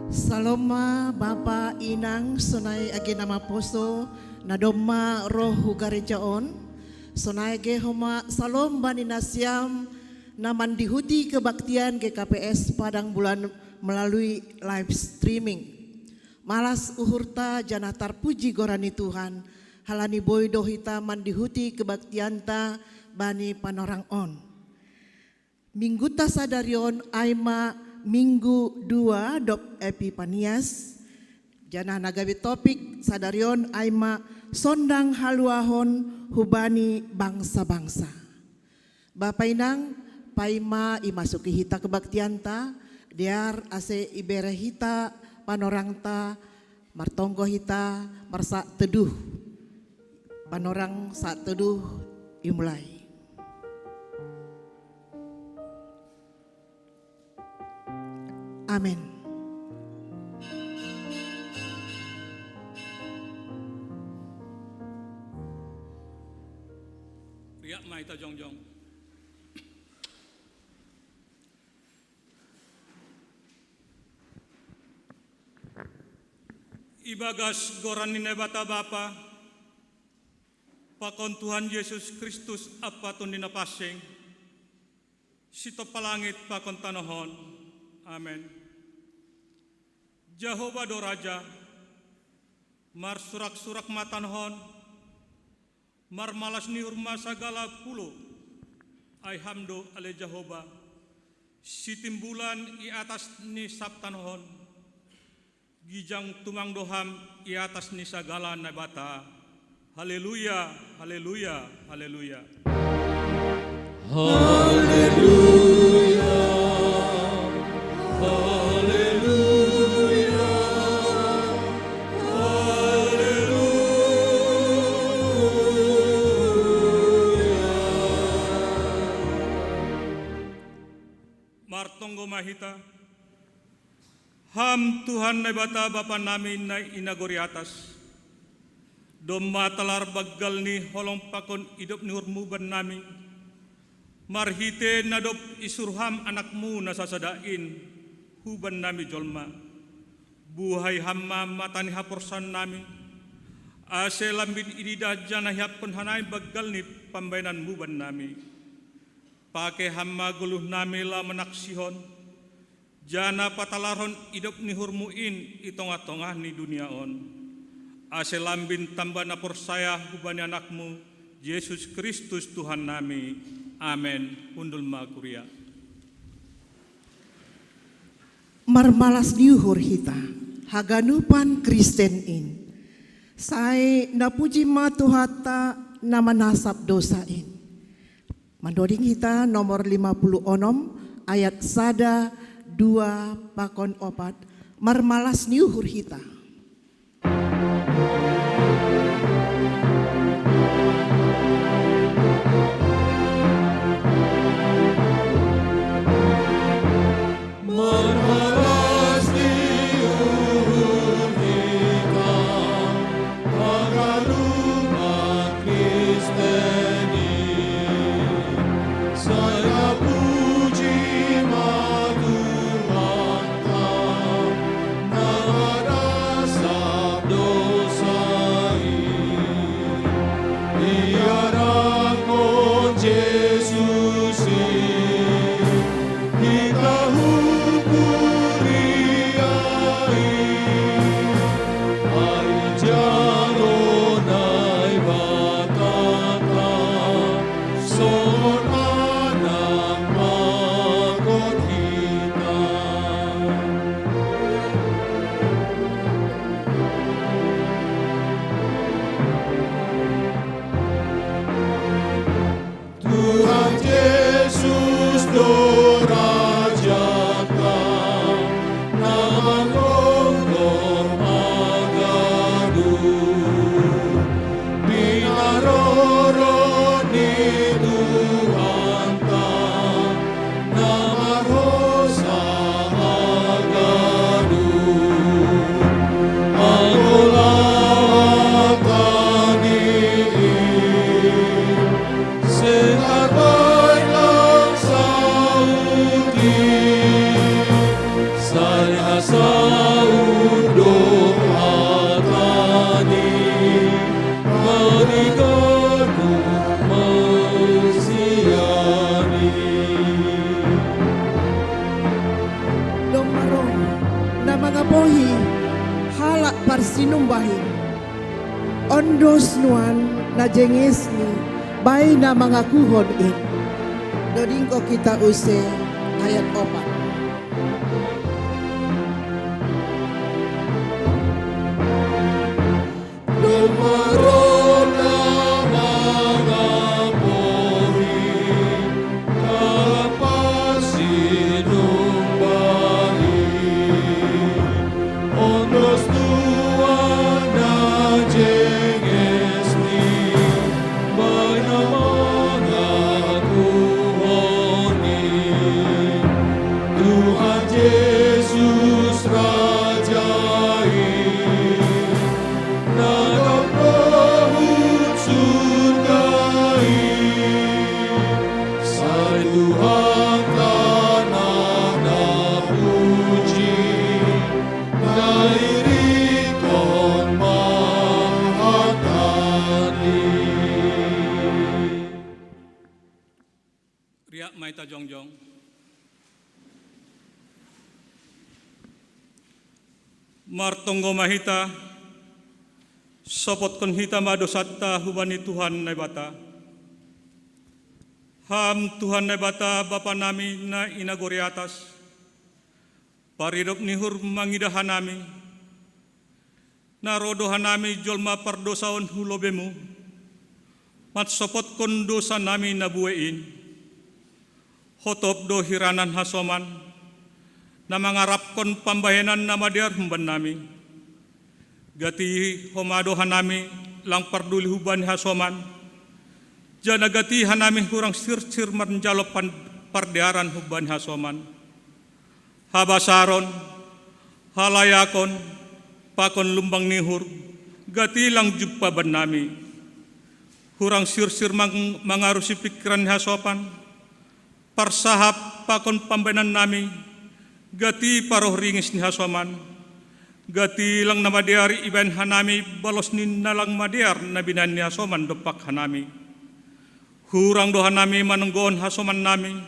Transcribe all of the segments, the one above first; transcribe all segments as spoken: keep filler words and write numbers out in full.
Salom ma Bapa, Inang, sonai age na maposo, na domma roh hu gareja on, sonai age homa salom bani nasiam na mandihuti kebaktian G K P S Padang Bulan melalui live streaming. Malas uhurta janah tarpuji goran ni Tuhan, halani boi do hita mandihuti kebaktianta bani panorang on. Mingguta sadari on ai ma Minggu dua dob Epipanias, janah na gabe topik sadari on ai ma sondang haluahon hubani bangsa-bangsa. Bapa, Inang, paima imasuki hita kebaktianta, dear ase ibere hita panorangta, martonggo hita marsak teduh. Panorang sak teduh imulai. Amen. Riak ma hita jongjong. Ibagas goran ni Naibata Bapa, pakon Tuhan Jesus Kristus ampa Tonduy Napansing, sitompa langit pakon tanoh on. Amen. Jahowa do Raja, marsurak-surak ma tanoh on, marmalas ni uhur ma sagala pulo, ai Ham do ale Jahowa, sitimbulan i atas ni sab tanoh on, ginjang tumang do Ham i atas ni sagala naibata. Haleluya, haleluya, haleluya. Haleluya, haleluya, haleluya. Martonggo ma hita. Ham Tuhan Naibata Bapa nami na i nagori atas, domma talar banggal ni holong pakon idop ni uhurmu bannami, marhitei na dob isuruh Ham Anakmu na sasada in hubannami jolma. Buhai Ham ma mata ni haporsayaonnami, ase lambin ididah janah ihaphon hanami banggal ni pambahenanmu bannami. Pake Ham ma goluhnami laho manaksihon, janah patalarhon idop ni uhurmu in i tongah-tongah ni dunia on, ase lambin tamba na porsaya hubani Anakmu, Jesus Kristus Tuhannami. Amen. Hundul ma kuria. Marmalas ni uhur hita, haganupan Kristen in. Sai napuji ma Tuhanta na manasap dosa in. Mandoding hita nomor lima puluh onom, ayat sada, dua, pakon opat, marmalas ni uhur hita. Marmalas ni uhur hita, haganupan Kristen i, sai puji ma Tuhanta, na mada Arsinumbahin. Ondos nuan na jengesni bai na mangakuhon in. Dodingko kita use ayat opat. Riak mai ta jongjong. Martonggo ma hita, sopotkon hita ma dosanta hubani Tuhan Naibata. Ham Tuhan Naibata, Bapa nami na i nagori atas, paridop ni uhur mangidah hanami, na ro do hanami jolma pardosaon hu lobeimu, mansopotkon dosa nami na buei in. Hotop do hiranan hasoman, na mangarapkon pambahenan na madear humbannami. Gati homa do hanami lang parduli hubani hasoman, janah gati hanami hurang sirsir manjalo pan-, pardearan hubani hasoman. Habasaron, halayakon, pakon lumbang ni uhur, gati lang jumpa bannami. Hurang sirsir mang-, mangarusi pingkiran ni hasoman, parsahap pakon pambahenan nami, gati paroh ringis ni hasoman, gati lang na madear ibahen hanami balos ni na lang madear na binahen ni hasoman dompak hanami. Hurang do hanami manonggohon hasoman nami,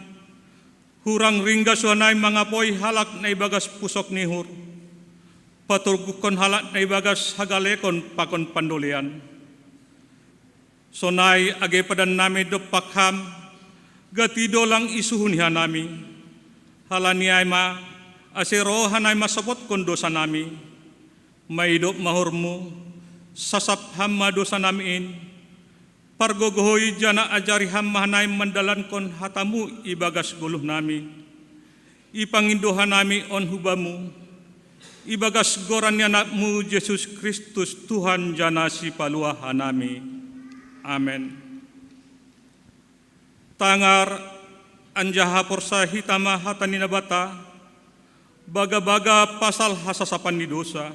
hurang ringgas do hanami mangapoi halak na ibagas pusok ni uhur, patoguhkon halak na ibagas hagalekon pakon pandolean. Sonai age padan nami dompak ham, gati do lang isuhu ni hanami. Halani ai ma, ase ro hanami mansopotkon dosa nami. Maidop ma uhurmu, sasap ham ma dosa nami in, pargogohoi janah ajari ham ma hanami mandalankon hatamu ibagas goluh nami. Ipangindo hanami on hu bamu, ibagas goran ni Anakmu Jesus Kristus, Tuhan janah Sipaluah hanami. Amen. Tangar anjaha porsaya hita ma hata ni Naibata, bagabaga pasal hasasapan ni dosa.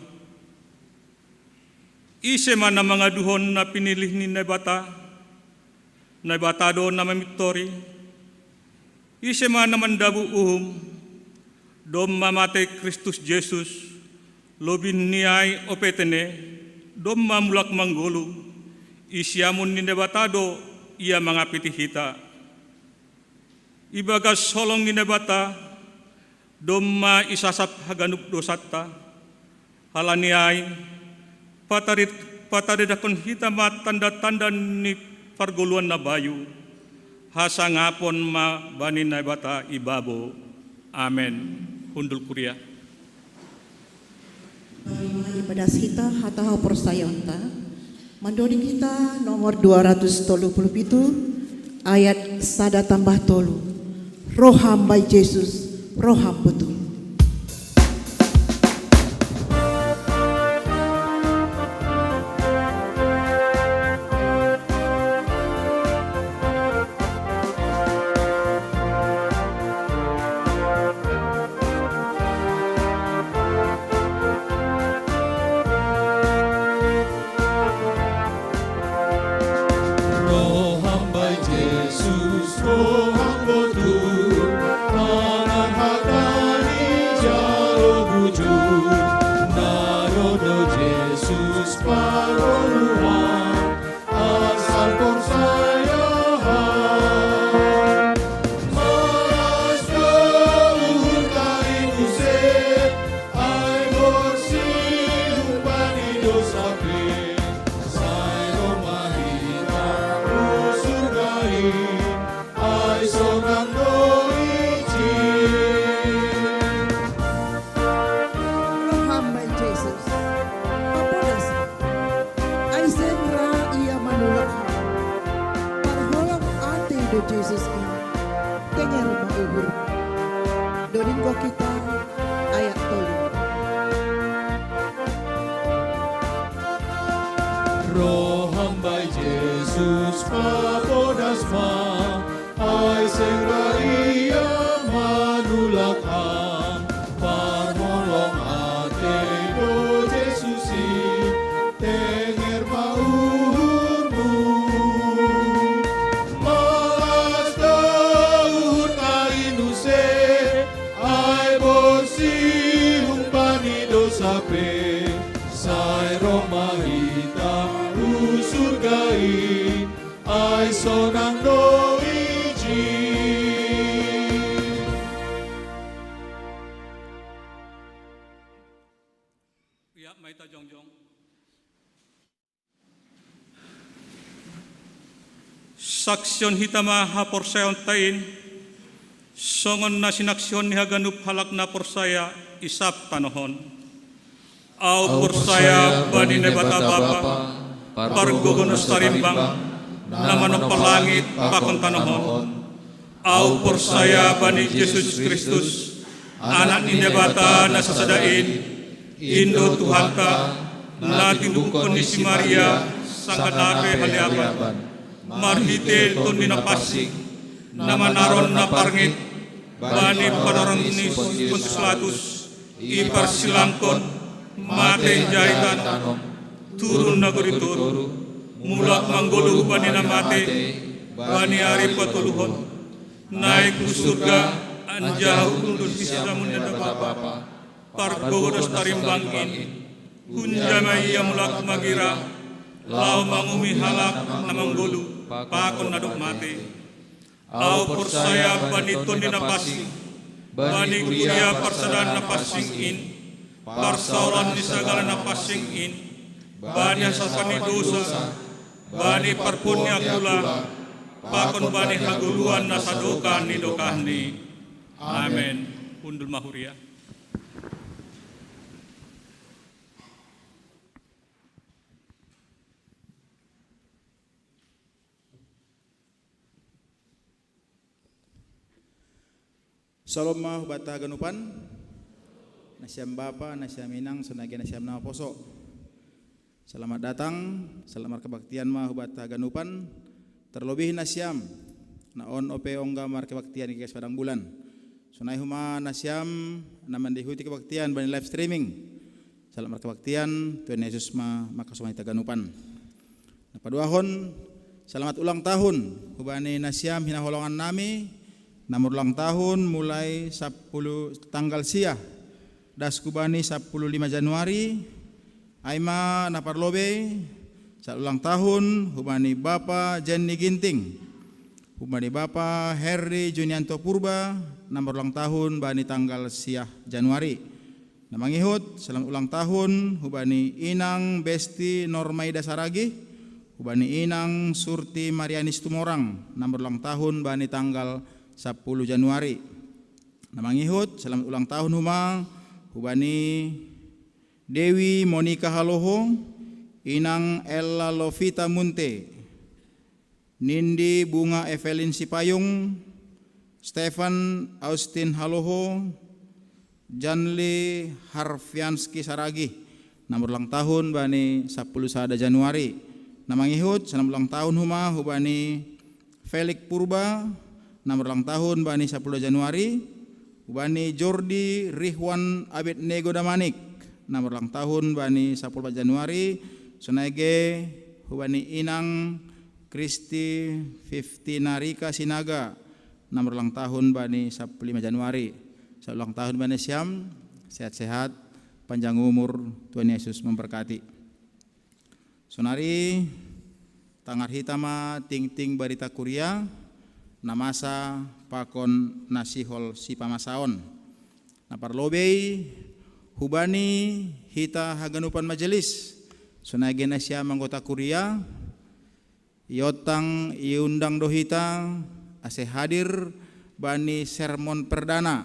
Ise ma na mangaduhon na pinilih ni Naibata? Naibata do na mamintori. Ise ma na mandabuh uhum? Domma matei Kristus Jesus, lobih ni ai ope tene, domma mulak manggoluh, i siamun ni Naibata do Ia mangapiti hita. Ibagas holong ni Naibata, domma isasap haganup dosanta. Halani ai, patarid-, pataridahkon hita ma tanda-tanda ni pargoluhan na bayu, hasangapon ma bani Naibata i babo. Amen. Hundul kuria. Bagi ma ipadas hita hata haporsayaonta, mandoding hita nomor dua ratus tolu puluh pitu, ayat sada tambah tolu. Roh Ham bai Jesus, Roh Ham botul. Roh Ham bai Jesus, Roh Ham botul, tangan hata ni jalo bujur, na roh do Jesus pargoluhan, asal porsaya ham. Malas do uhur kai muse, ai borsih umpani Mai ta jongjong. Saksihon hita ma haporsayaonta in, songon na sinaksihon ni haganup halak na porsaya i sab tanoh on. Ahu porsaya bani Naibata Bapa, pargogoh na so tarimbang, na manompa langit pakon tanoh on. Ahu porsaya bani Jesus Kristus, Anak ni Naibata na sasada in, in do Tuhanta, na tinubuhon ni si Maria, sangkap na pe haleapan, marhite Tondi Napansing, na manaron na parngit, bani panorangan ni Pontius Pilatus, iparsilangkon, mate injahi tanom, turun nagori toruh, mulak manggoluh bani na mate, bani ari patoluhon, naik hu surga, anjaha hundul di siamun ni Naibata Bapa, pargogoh na so tarimbang in, hunjai ma Ia mulak mangira, laho manguhumi halak na manggoluh, pakon na dob mate. Ahu porsaya bani Tondi Napansing, bani kuria parsadaan na pansing in, parsaoran ni sagala na pansing in, bani hasasapan ni dousa, bani parpuhoon ni angkula, pakon bani hagoluhan na sadokah ni dokahni. Amen. Hundul ma huria. Salom ma hubanta haganupan, nasiam bapa, nasiam inang, sonai nasiam na maposo. Selamat datang, selamat markebaktian ma hubanta haganupan, terlebih nasiam na on ope ongga markebaktian di G K S Padang Bulan. Sonai homa nasiam na mandihuti kebaktian bani live streaming. Selamat markebaktian, Tuhan Yesus ma mangkasomani haganupan. Na paduahon, selamat ulang tahun hubani nasiam hinaholongan nami, na marulang tahun mulai sapuluh tanggal sia, das hubani sapuluh lima Januari, ai ma na parlobei, selamat ulang tahun hubani Bapa Jenny Ginting, hubani Bapa Herri Junianto Purba, na marulang tahun bani tanggal sia Januari. Na mangihut, selamat ulang tahun hubani Inang Besti Normaida Saragih, hubani Inang Surti Marianis Tumorang, na marulang tahun bani tanggal sapuluh Januari. Na mangihut, selamat ulang tahun homa hubani Dewi Monica Haloho, Inang Ella Lovita Munte, Nindi Bunga Evelyn Sipayung, Stefan Austin Haloho, Janli Harfianski Saragih, na marulang tahun bani sapuluh sada Januari. Na mangihut, selamat ulang tahun homa hubani Felix Purba, na marulang tahun bani sapuluh Januari, hubani Jordi Rihwan Abednego Damanik, na marulang tahun bani sapuluh opat Januari, sonai nge hubani Inang Kristi Fiftina Rika Sinaga, na marulang tahun bani sapuluh lima Januari. Selamat ulang tahun bani nasiam, sehat-sehat, panjang umur, Tuhan Yesus memberkati. Sonari tangar hita ma tingting barita kuria, na masa pakon na sihol sipamasaon. Na parlobei hubani hita haganupan majelis, sonai nasiam anggota kuria, iontang iundang do hita ase hadir bani sermon perdana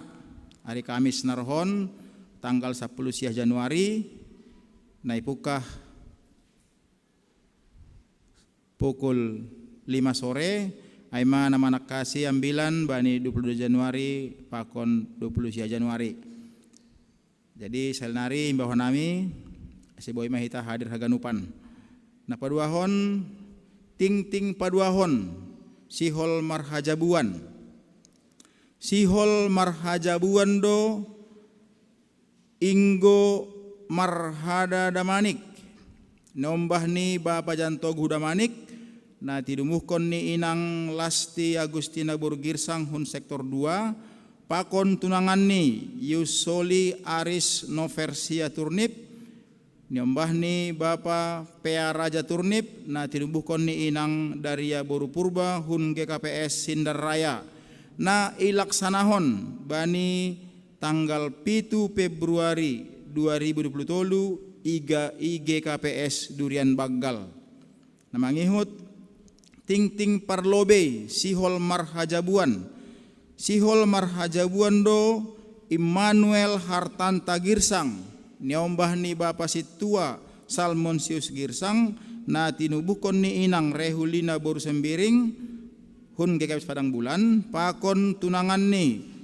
ari Kamis na roh on, tanggal sapuluh sia Januari, na ipungkah pukul lima sore, ai ma na manangkasi ambilan bani dua puluh dua Januari pakon dua puluh sia Januari. Jadi saonari imbauhon nami, ase boi ma hita hadir haganupan. Na paduahon, tingting paduahon, sihol marhajabuan. Sihol marhajabuan do Inggo Marhada Damanik, niombah ni Bapa Jantogu Damanik, na tinumuhkon ni Inang Lasti Agustina Burgirsang hun sektor dua, pakon tunanganni Yusoli Aris Noversia Turnip, niombah ni Bapa Pea Raja Turnip, na tinumuhkon ni Inang Daria Boru Purba hun G K P S Sindar Raya, na ilaksanahon bani tanggal pitu Februari dua ribu dua puluh tolu, iga I G K P S Durian Baggal. Na mangihut, tingting parlobei, sihol marhajabuan. Sihol marhajabuan do Immanuel Hartanta Girsang, niombah ni bapa sintua Salmonsius Girsang, na tinubuhkon ni inang Rehulina boru Sembiring, hun G K P S Padang Bulan, pakon tunanganni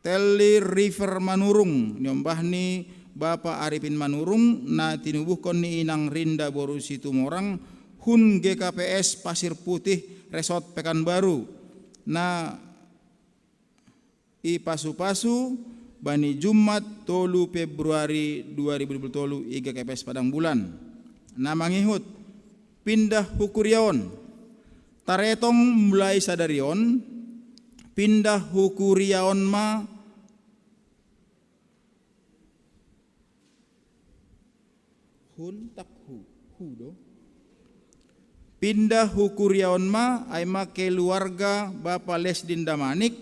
Telly River Manurung, niombah ni bapa Arifin Manurung, na tinubuhkon ni inang Rinda boru Situmorang, hun G K P S Pasir Putih, Resort Pekanbaru, na ipasu-pasu bani Jumat tolu Februari dua ribu dua puluh tolu, I G K P S Padang Bulan. Na mangihut, pindah hu kuria on. Taretong mulai sadari on, pindah hu kuria on ma, hun tak hu, hu do. Pindah hu kuria on ma, ai ma keluarga bapa Lesdin Damanik,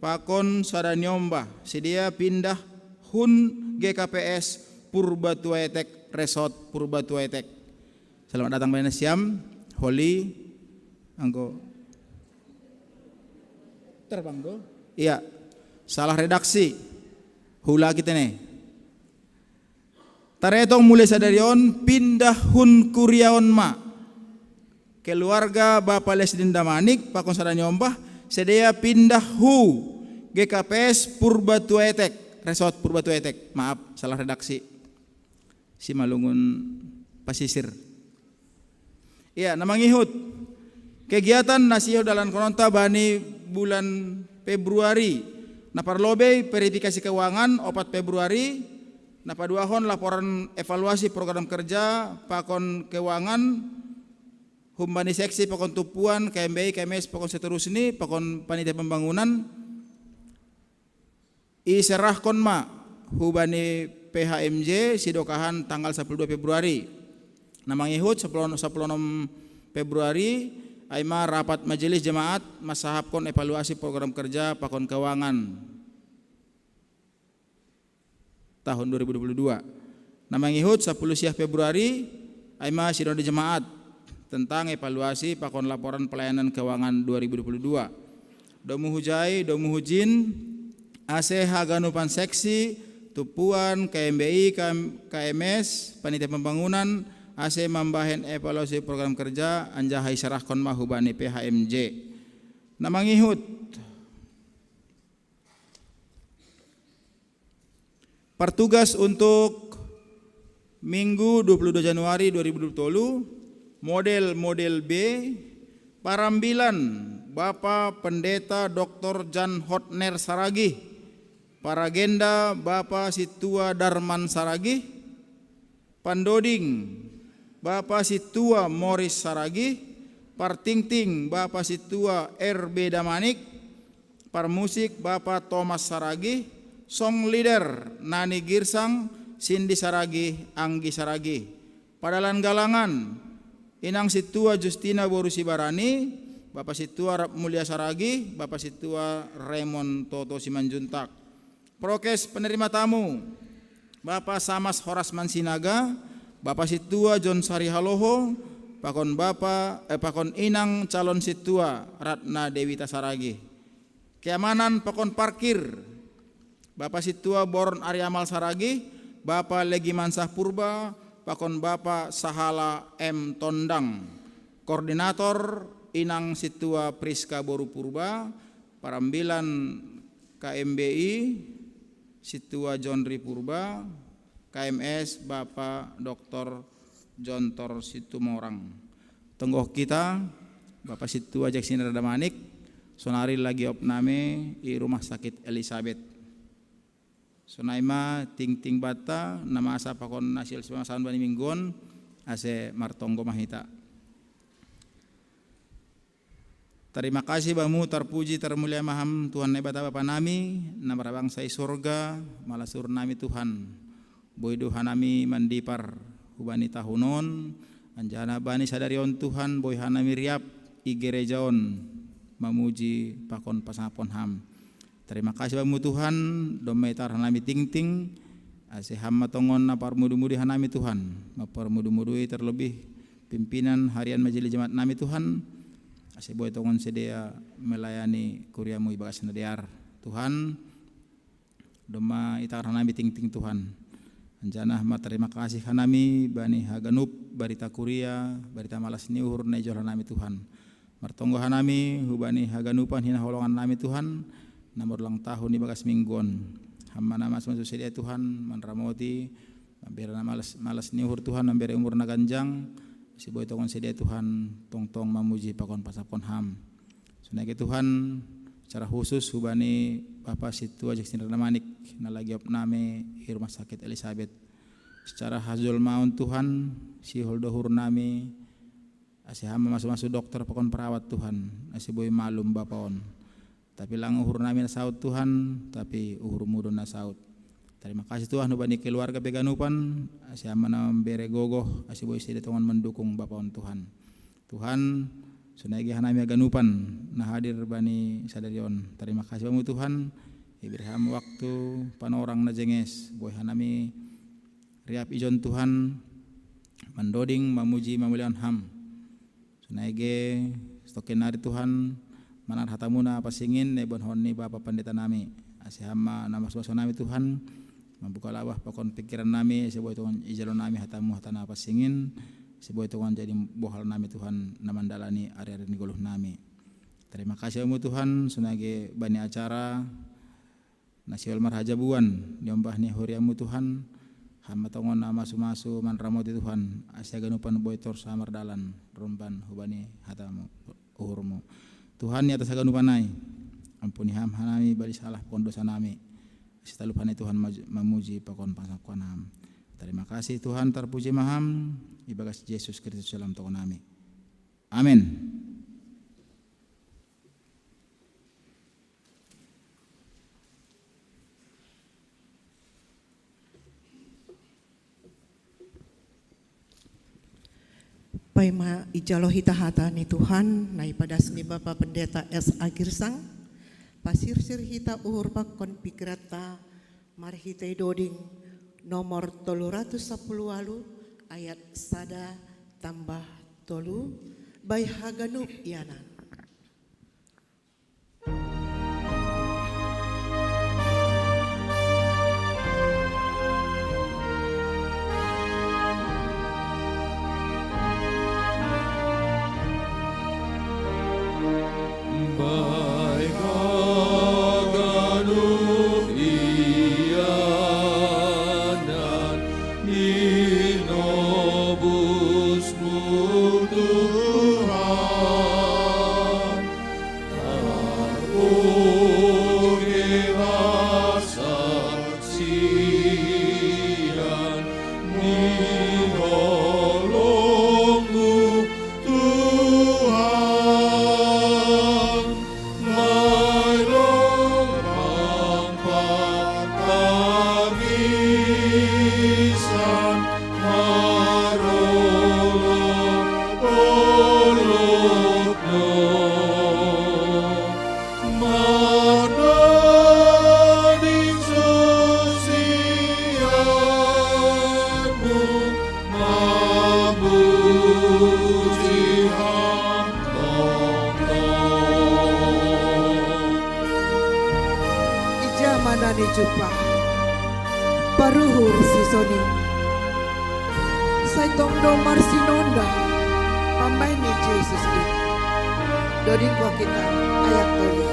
pakon sada niombah, sidea pindah hun G K P S Purba Tuaetek, Resort Purba Tuaetek. Selamat datang bani nasiam, Holi, anggo terbang do? Iya, salah redaksi. Hula kita ne. Taretong mulai sadari on, pindah hun kuria on ma. Keluarga bapa Lesdin Damanik, pakon sada niombah, sidea pindah hu G K P S Purba Tuaetek, Resort Purba Tuaetek. Maaf, salah redaksi. Simalungun Pasisir. Iya, na mangihut, kegiatan na sihol dalankononta bani bulan Februari. Na parlobei verifikasi keuangan opat Februari, na paduahon laporan evaluasi program kerja pakon keuangan, humbani seksi pakon tumpuan, K M B I, K M S pakon seterusni, pakon panitia pembangunan, iserahkon ma hubani P H M J sidokahan tanggal sapuluh dua Februari. Na mangihut sapuluh, sapuluh onom Februari, ai ma rapat majelis jemaat mansahapkon evaluasi program kerja pakon keuangan tahun dua ribu dua puluh dua. Na mangihut sapuluh siah Februari, ai ma sinode jemaat tentang evaluasi pakon laporan pelayanan keuangan dua ribu dua puluh dua. Domu hujai, domu hujin, ase haganupan seksi, tumpuan, K M B I, K M, K M S, panitia pembangunan, ase mambahen evaluasi program kerja, anjaha iserahkon ma hubani P H M J. Na mangihut, partugas untuk Minggu dua puluh dua Januari dua ribu dua puluh tolu, model, model B, parambilan Bapa Pendeta Doktor Jan Hotner Saragih, paragenda Bapa Sintua Darman Saragih, pandoding Bapa Sintua Moris Saragih, partingting Bapa Sintua R B Damanik, parmusik Bapa Thomas Saragih, song leader Nani Girsang, Sindi Saragih, Anggi Saragih. Padalan galangan, Inang Sintua Justina boru Sibarani, Bapa Sintua Rap Mulia Saragih, Bapa Sintua Raymond Toto Simanjuntak. Prokes penerima tamu, Bapa Samas Horas Mansinaga, Bapa Sintua John Sari Haloho, pakon Bapa, eh, pakon Inang calon Sintua Ratna Dewita Saragih. Keamanan pakon parkir, Bapa Sintua Boron Ariamal Saragih, Bapa Legi Mansah Purba, pakon Bapa Sahala M Tondang. Koordinator, Inang Sintua Priska boru Purba, parambilan K M B I, Sintua John Ri Purba, K M S, Bapa Doktor Jontor Situmorang. Tonggo kita, Bapa Sintua Jack Sinara Damanik, sonari lagi opname i Rumah Sakit Elizabeth. Sonai ma tingting banta, na masa pakon na sihol sipamasahon bani minggu on, ase martonggo ma hita. Tarima kasih Bamu, tarpuji, tarmulia ma Ham, Tuhan Naibata Bapa nami, na marbangsa i sorga, malas uhur nami Tuhan. Boi do hanami mandipar hubani tahun on, anjaha na bani sadari on Tuhan, boi hanami riap i gereja on, mamuji pakon pasangapkon Ham. Tarima kasih Bamu Tuhan, domma itar hanami tingting, Ase Ham ma tongon na parmudu-mudui hanami Tuhan, maparmudu-mudui terlebih pimpinan harian majelis jemaat nami Tuhan, ase boi tongon sidea melayani kuriamu ibagas na dear. Tuhan, domma itaar hanami tingting Tuhan. Anjaha martarima kasih hanami bani haganup barita kuria, barita malas ni uhur na ijolo hanami Tuhan. Martonggo hanami hubani haganupan hinaholongan nami Tuhan, na marulang tahun ibagas minggu on. Ham ma na masu-masu sidea Tuhan, manramoti, mambere na malas, malas ni uhur Tuhan, mambere umur na ganjang, ase boi tongon sidea Tuhan, tongtong mamuji pakon pasapkon Ham. Sonai age Tuhan, secara khusus hubani Bapa Sintua Jack Sindra Manik, na lagi op nami i rumah sakit Elizabeth. Secara hajolmaon Tuhan, sihol do uhur nami, ase Ham ma masu-masu dokter pakon perawat Tuhan, ase boi malum Bapa on. Tapi lang uhur nami na saut Tuhan, tapi uhurmu do na saut. Tarima kasih Tuhan hubani keluarga pe haganupan, ase Ham ma na mambere gogoh, ase boi sidea tongon mandukung Bapa on Tuhan. Tuhan, sonai age hanami haganupan na hadir bani sadari on. Tarima kasih Bamu Tuhan, ibere Ham waktu panorang na jenges, boi hanami riap ijon Tuhan, mandoding, mamuji, mamulihon Ham. Sonai age, satongkin nari Tuhan, manat hatamu na pansing in, na iboanhon ni Bapa Pandita nami. Ase Ham ma na masu-masu hanami Tuhan, mambuka labah pakon pingkiran nami, ase boi tongon ijalo nami hatamu hata na pansing in, ase boi tongon jadi bohal nami Tuhan, na mandalani ari-ari ni goluh nami. Tarima kasih Bamu Tuhan, sonai age bani acara, na sihol marhajabuan, niombah ni huriamu Tuhan, Ham ma tongon na masu-masu manramoti Tuhan, ase haganupan boi torus mardalan, rumban hubani hatamu, uhurmu. Tuhan ni atas haganupan ai, ampuni Ham hanami bani salah pakon dosa nami, ase talup hanami Tuhan maju-, mamuji pakon pasapkon Ham. Tarima kasih Tuhan, tarpuji ma Ham, ibagas Jesus Kristus Jalam Tuhan nami. Amin. Paima ijalo hita hata ni Tuhan, na ipadas ni Bapa Pendeta S A Girsang, pasirsir hita uhur pakon pingkiranta marhitei doding nomor tolu ratus sapuluh walu ayat sada tambah tolu, bai haganup ianan. Bai haganup ianan, inobusmu Tuhan, tarpuji hasaksian ni holong-Mu Tuhan, bai lobang partangisan marolop-olop do. Mandoding susian-Mu, mamuji Ham tongtong. Ija ma na nijumpang paruhur sisongon i. Sai tong do marsinonda pambahen ni Jesus i. Dodingkon hita ayat tolu.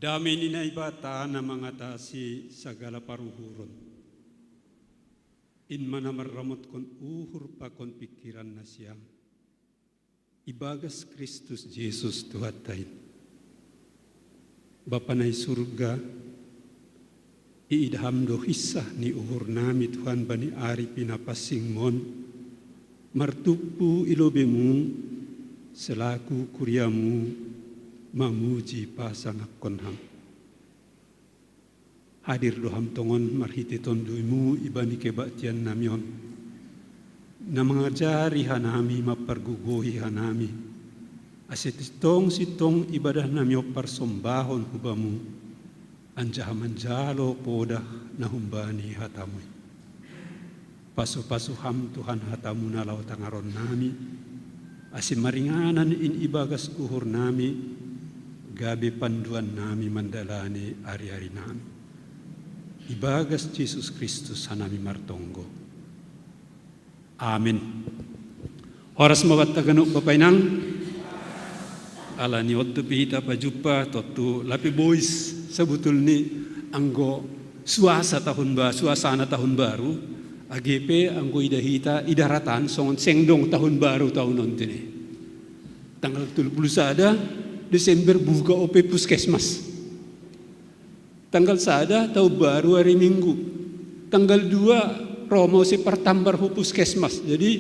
Dame ni Naibata na mangatasi sagala paruhuron, in ma na marramotkon uhur pakon pikiran nasiam, ibagas Kristus Jesus Tuhanta in. Bapa na i surga, iidah Ham do hinsah ni uhur nami, Tuhan, bani ari pinapansing-Mu on, martumpu i lobei-Mu, selaku kuria-Mu, mamuji pasangapkon Ham. Hadir do Ham tongon marhitei Tonduy-Mu ibani kebaktian nami on, na mangajari hanami, mampargogohi hanami, ase sintong-sintong ibadah nami on parsombahon hu Bamu, anjaha manjalo podah na humbani hata-Mu i. Pasu-pasu Ham, Tuhan, hata-Mu na laho tangaron nami, ase maringanan in ibagas uhur nami, gabe panduan nami mandalani ari-ari nami. Ibagas Jesus Kristus hanami martonggo. Amin. Horas ma banta ganup, Bapa Inang. Ala ni on dope hita pajumpa, tontu lape bois sabutulni anggo suasa tahun ba-, suasana tahun baru, age pe anggo idah hita, idah ratan songon seng dong tahun baru taon on, tene. Tanggal tolu pulu sada Desember buka ope puskesmas. Tanggal sada tahun baru ari Minggu. Tanggal dua ro ma muse partambar hu puskesmas. Jadi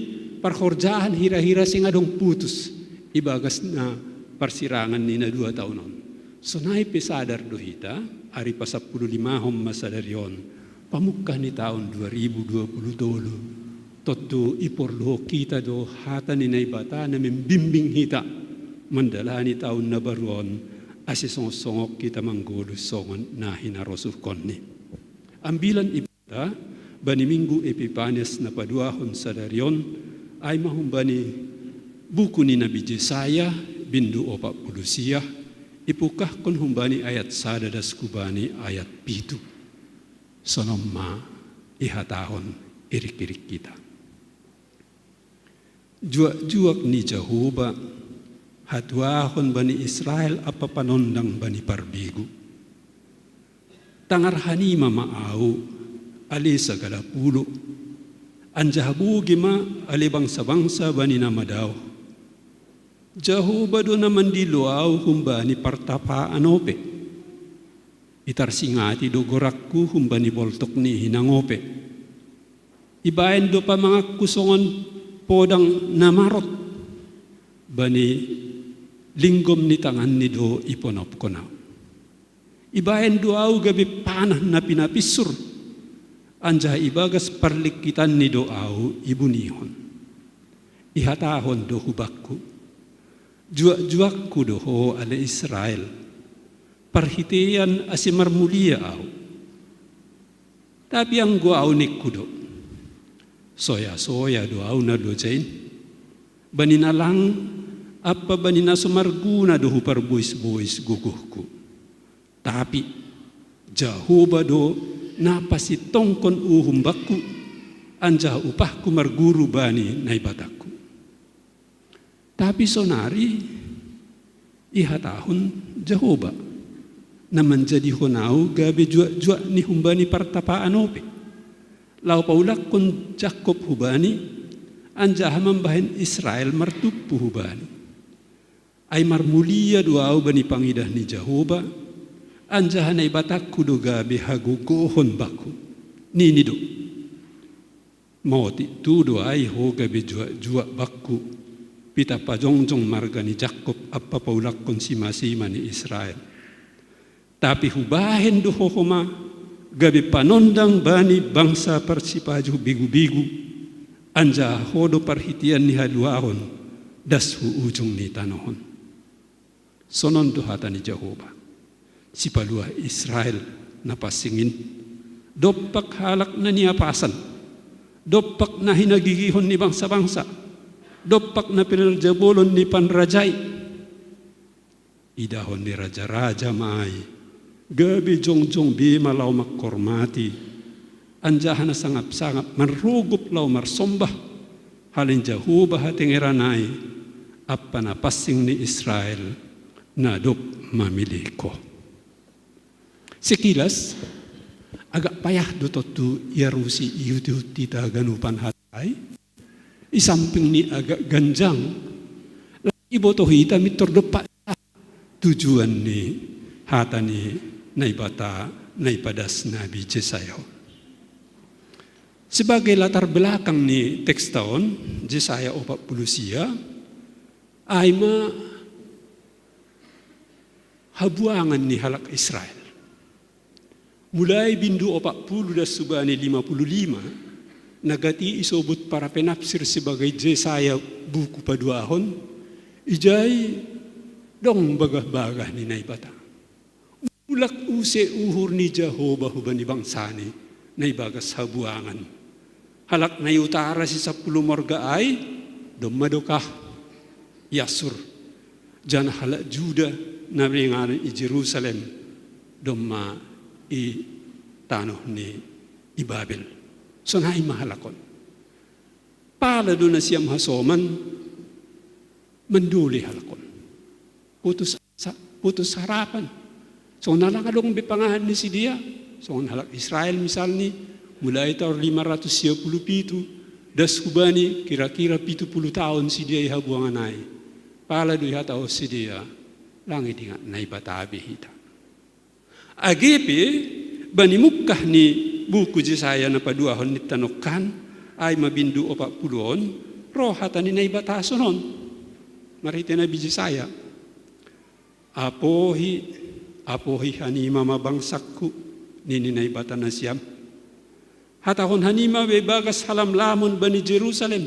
parhorjaan hira-hira seng adong putus ibagas na parsirangan ni na dua taon on. Sonai pe sadar do hita, ari pasampulu limahon ma sadari on, pamungka ni taon dua ribu dua pulu tolu. Tontu iporluhon hita do hata ni Naibata na membimbing hita mandalani taon na baru on, ase songon-songon hita manggoluh songon na hinarosuhkonNi. Ambilan Ibanta bani Minggu Epipanias na paduahon sadari on, ai ma humbani buku ni Nabi Jesaya, bindu opat pulu sia, ipungkahkon humbani ayat sada das hubani ayat pitu. Sonon ma ihatahon irik-irik hita. Juak-juak ni Jahowa, hatuahon bani Israel ampa panondang bani parbegu. Tangar hanima ma ahu, ale sagala pulo, anjaha bogei ma, ale bangsa-bangsa, bani na madaoh. Jahowa do na mandilo ahu humbani partapaan ope. Itarsingati do goranku humbani boltok ni hinang ope. Ibahen do pamanganku songon podang na marot, bani linggom ni tanganni do iponopkon ahu. Ibahen do ahu gabe panah na pinapinsur, anjaha ibagas parlingkitanni do ahu ibunihon. Ihatahon do hubakku: Juak-juakku do ho, ale Israel, parhiteian ase marmulia ahu. Tapi anggo ahu ningku do: Soya-soya do ahu na loja in, bani na lang ampa bani na so marguna do huparbois-bois gogohku. Tapi Jahowa do na pasintongkon uhum bangku, anjaha upahku marguru bani Naibatangku. Tapi sonari ihatahon Jahowa, na manjadihon ahu gabe juak-juak ni humbani partapaan ope, laho paulakkon Jakob hubani, anjaha mambahen Israel martumpu hubani. Ai marmulia do ahu bani pangidah ni Jahowa, anjaha Naibatangku do gabe hagogohon bangku. Nini do: Maotik tu do ai ho gabe juak-juak bangku, pitah pajongjong marga ni Jakob ampa paulakkon sima-sima ni Israel. Tapi hubahen do ho homa gabe panondang bani bangsa parsipaju begu-begu, anjaha ho do parhiteian ni haluaon das hu ujung ni tanoh on. Sonon do hata ni Jahowa: Sipaluah Israel na pansing in, dompak halak na niapasan, dompak na hinagigihon ni bangsa-bangsa, dompak na pinarjabolon ni panrajai. Idahon ni raja-raja ma ai, gabe jongjong be ma laho manghormati, anjaha na sangap-sangap marrogop laho marsombah, halani Jahowa hatengeran ai, ampa na pansing ni Israel, na dob mamilih ho. Sekilas, agak payah do tontu iarusi i huti-hutita haganupan hata ai. I samping ni agak ganjang, iboto hita mintor dompak tujuan ni hata ni Naibata na ipadas Nabi Jesaya. Sebagai latar belakang ni teks ta on, Jesaya opat puluh sia, ai ma habuangan ni halak Israel. Mulai bindu opat puluh das hubani lima puluh lima, na gati isobut para penafsir sebagai Jesaya buku paduahon, ijai dong bagah-bagah ni Naibata. Mulak use uhur ni Jahoba hubani bangsani na ibagas habuangan. Halak na i utara si sampulu morga ai, domma dokah i Asur. Janah halak Juda na ringanan i Jerusalem, domma i tanoh ni i Babel. Sonai ma halak on. Pala do nasiam hasoman mandole halak on. Putus asa, putus harapan. Songon na lang adong be pangahan ni sidea, songon halak Israel misalni, mulai taon lima ratus sia puluh pitu, das hubani kira-kira pitu puluh taon sidea i habuangan ai. Pala do ihatahon sidea, lang idingat Naibata be hita. Age pe, bani mungkah ni buku Jesaya na paduahon ninta nongkan, ai ma bindu opat puluh on, ro hata ni Naibata sonon. Marhite Nabi Jesaya. Apohi, apohi hanima ma bangsangku, nini Naibata nasiam. Hatahon hanima be bagas halamlamon bani Jerusalem.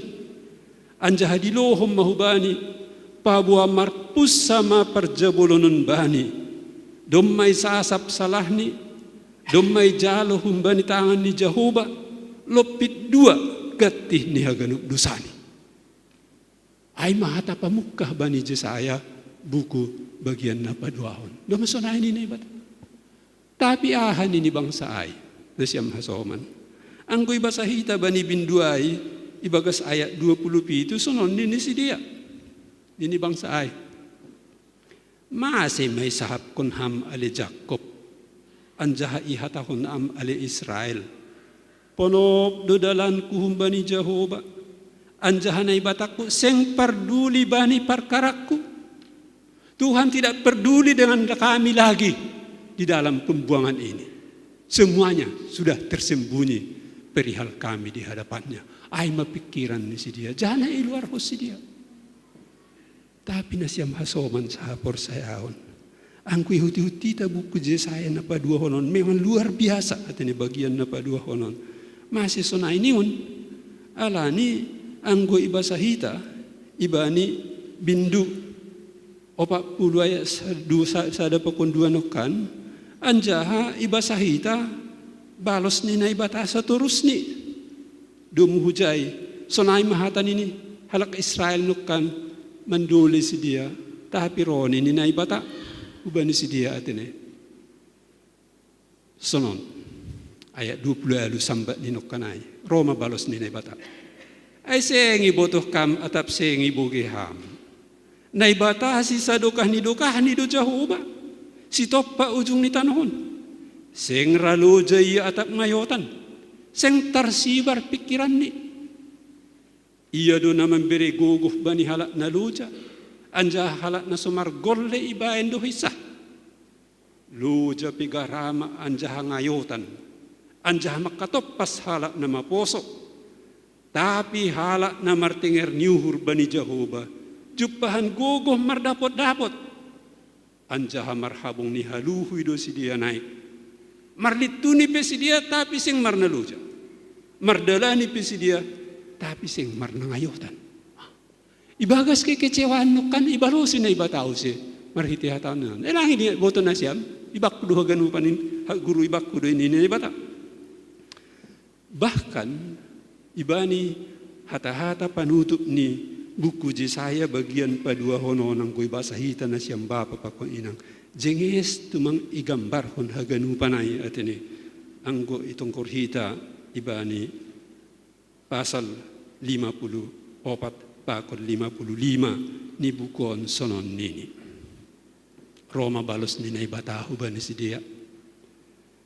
Anjaha dilohon ma hubani, paboa marpunsa ma parjabolonon bani. Domma isasap salahni, domma ijalo humbani tangan ni Jahoba, lompit dua gantih ni haganup dosani. Ai ma hata pamungkah bani Jesaya buku bagian na paduahon. Doma sonai ni Naibata. Tapi aha nini bangsa ai, nasiam hasoman. Anggo ibasa hita bani bindu ai, ibagas ayat dua puluh pitu sonon nini sidea. Nini bangsa ai. Mase ma isahapkon ham ale Jakob, anjaha ihatahon ham ale Israel. Ponop do dalanku humbani Jahoba, anjaha Naibatangku seng parduli bani parkarangku. Tuhan tidak perduli dengan kami lagi di dalam pembuangan ini. Semuanya sudah tersembunyi perihal kami di hadapannya. Ai ma pikiran ni sidea, jana iluarhon sidea. Tapi nasiam hasoman sahaporsayaon. Anggo ihutihutita buku Jesaya na paduahon on, memang luar biasa ate ni bagian na paduahon on. Mase sonai ningon, alani anggo ibasa hita, ibani bindu opat puluh ayat sa-, du-, sa-, sada pakon dua nongkan, anjaha ibasa hita balos ni Naibata satorusni. Domu hujai, sonai ma hata nini halak Israel nongkan mandole sidea, tapi ro nini Naibata hubani sidea atene. Sonon, ayat dua puluh ualu sambat ni nongkan ai, ro ma balos ni Naibata. Ai seng ibotoh kam atap seng ibogei ham. Naibata sisadokah ni dokahni do Jahoba, sitompa ujung ni tanoh on. Seng ra loja ia atap ngayotan, seng tarsibar pingkiranni. Ia do na mambere gogoh bani halak na loja, anjaha halak na so margolle ibaen do hinsah. Loja pe garama anjaha ngayotan, anjaha mangkatompas halak na maposo. Tapi halak na martenger ni uhur bani Jahoba, jumpahan gogoh mardapot-dapot. Anjaha marhabong ni haluhui do sidea naik. Marlintuni pe sidea, tapi seng marnaloja. Mardalani pe sidea, tapi seng marnangayotan. Ibagas kekecewaan nongkan ibalosi Naibata use marhite hataon. E lang i diboto nasiam, ibakku do haganupan in, ha, guru ibakku do ini Naibata. Bahkan ibani hata-hata panutup ni buku Jesaya bagian paduahon on anggo ibasa hita nasiam bapa pakon inang. Jenges tumang igambarhon haganupan ai atene anggo itongkor hita ibani pasal lima puluh opat pakon lima puluh lima ni buku on sonon nini. Ro ma balos ni Naibata hubani sidea.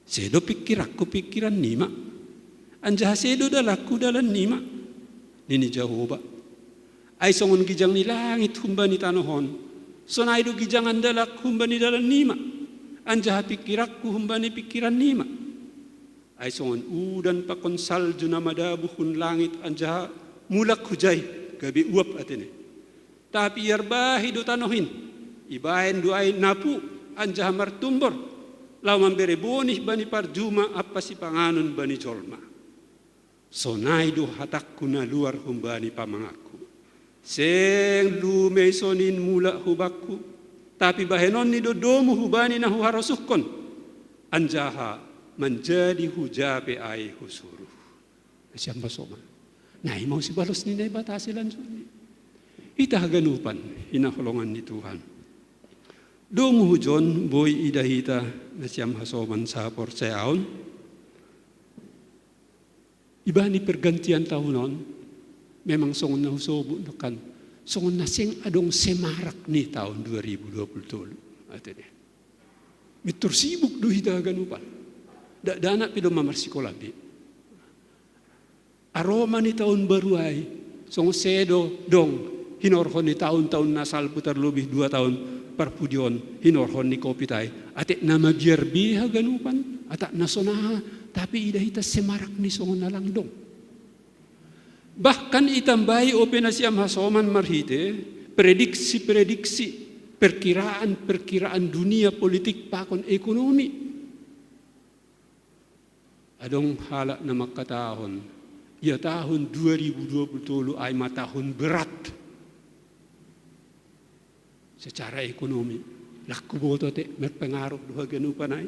Sedo pikirakku pikiran nima, anjaha sedo dalanku dalan nima, nini Jahowa. Ai songon gijang ni langit humbani tanoh on, sonai do gijang andalak humbani dalan nima, anjaha pikirakku humbani pikiran nima. Ai songon udan pakon salju na madabuh hun langit anjaha mulak hujai gabe uap atene. Tapi iarbahi do tanoh in, ibaen do ai napu anjaha martumbor, laho mambere bonih bani parjuma ampa sipanganon bani jolma. Sonai do hatangku na luar humbani pamanganku. Seng lume sonin mulak hubakku, tapi bahenonni do domu hubani na huharosuhkon, anjaha manjadi hujape ai husuruh. Nasiam hasoman. Nah, imau sibalos ni Naibata silanjutni. Hita haganupan, hinaholongan ni Tuhan. Domu hujon boi ida hita, nasiam hasoman sahaporsayaon. Ibani pergantian tahun on, memang songon na husobut kan, songon na seng adong semarak ni tahun dua ribu dua puluh tolu. Atene. Mitur sibuk do hita haganupan. Dakdanak pe do mamarsikola be. Aroma ni tahun baru ai, songon sedo dong hinorhon ni tahun-tahun na salpu tarlobih dua tahun parpudion hinorhon ni kopit ai. Atik na mabiar be haganupan, atak na sonaha, tapi ida hita semarak ni songon na lang dong. Bahkan itambai ope nasiam hasoman marhite prediksi-prediksi, perkiraan-perkiraan dunia politik pakon ekonomi. Adong halak na mangkatahon, ia tahun dua ribu dua puluh tolu ai ma tahun berat secara ekonomi. Lakku boto te merpengaruh do haganupan ai.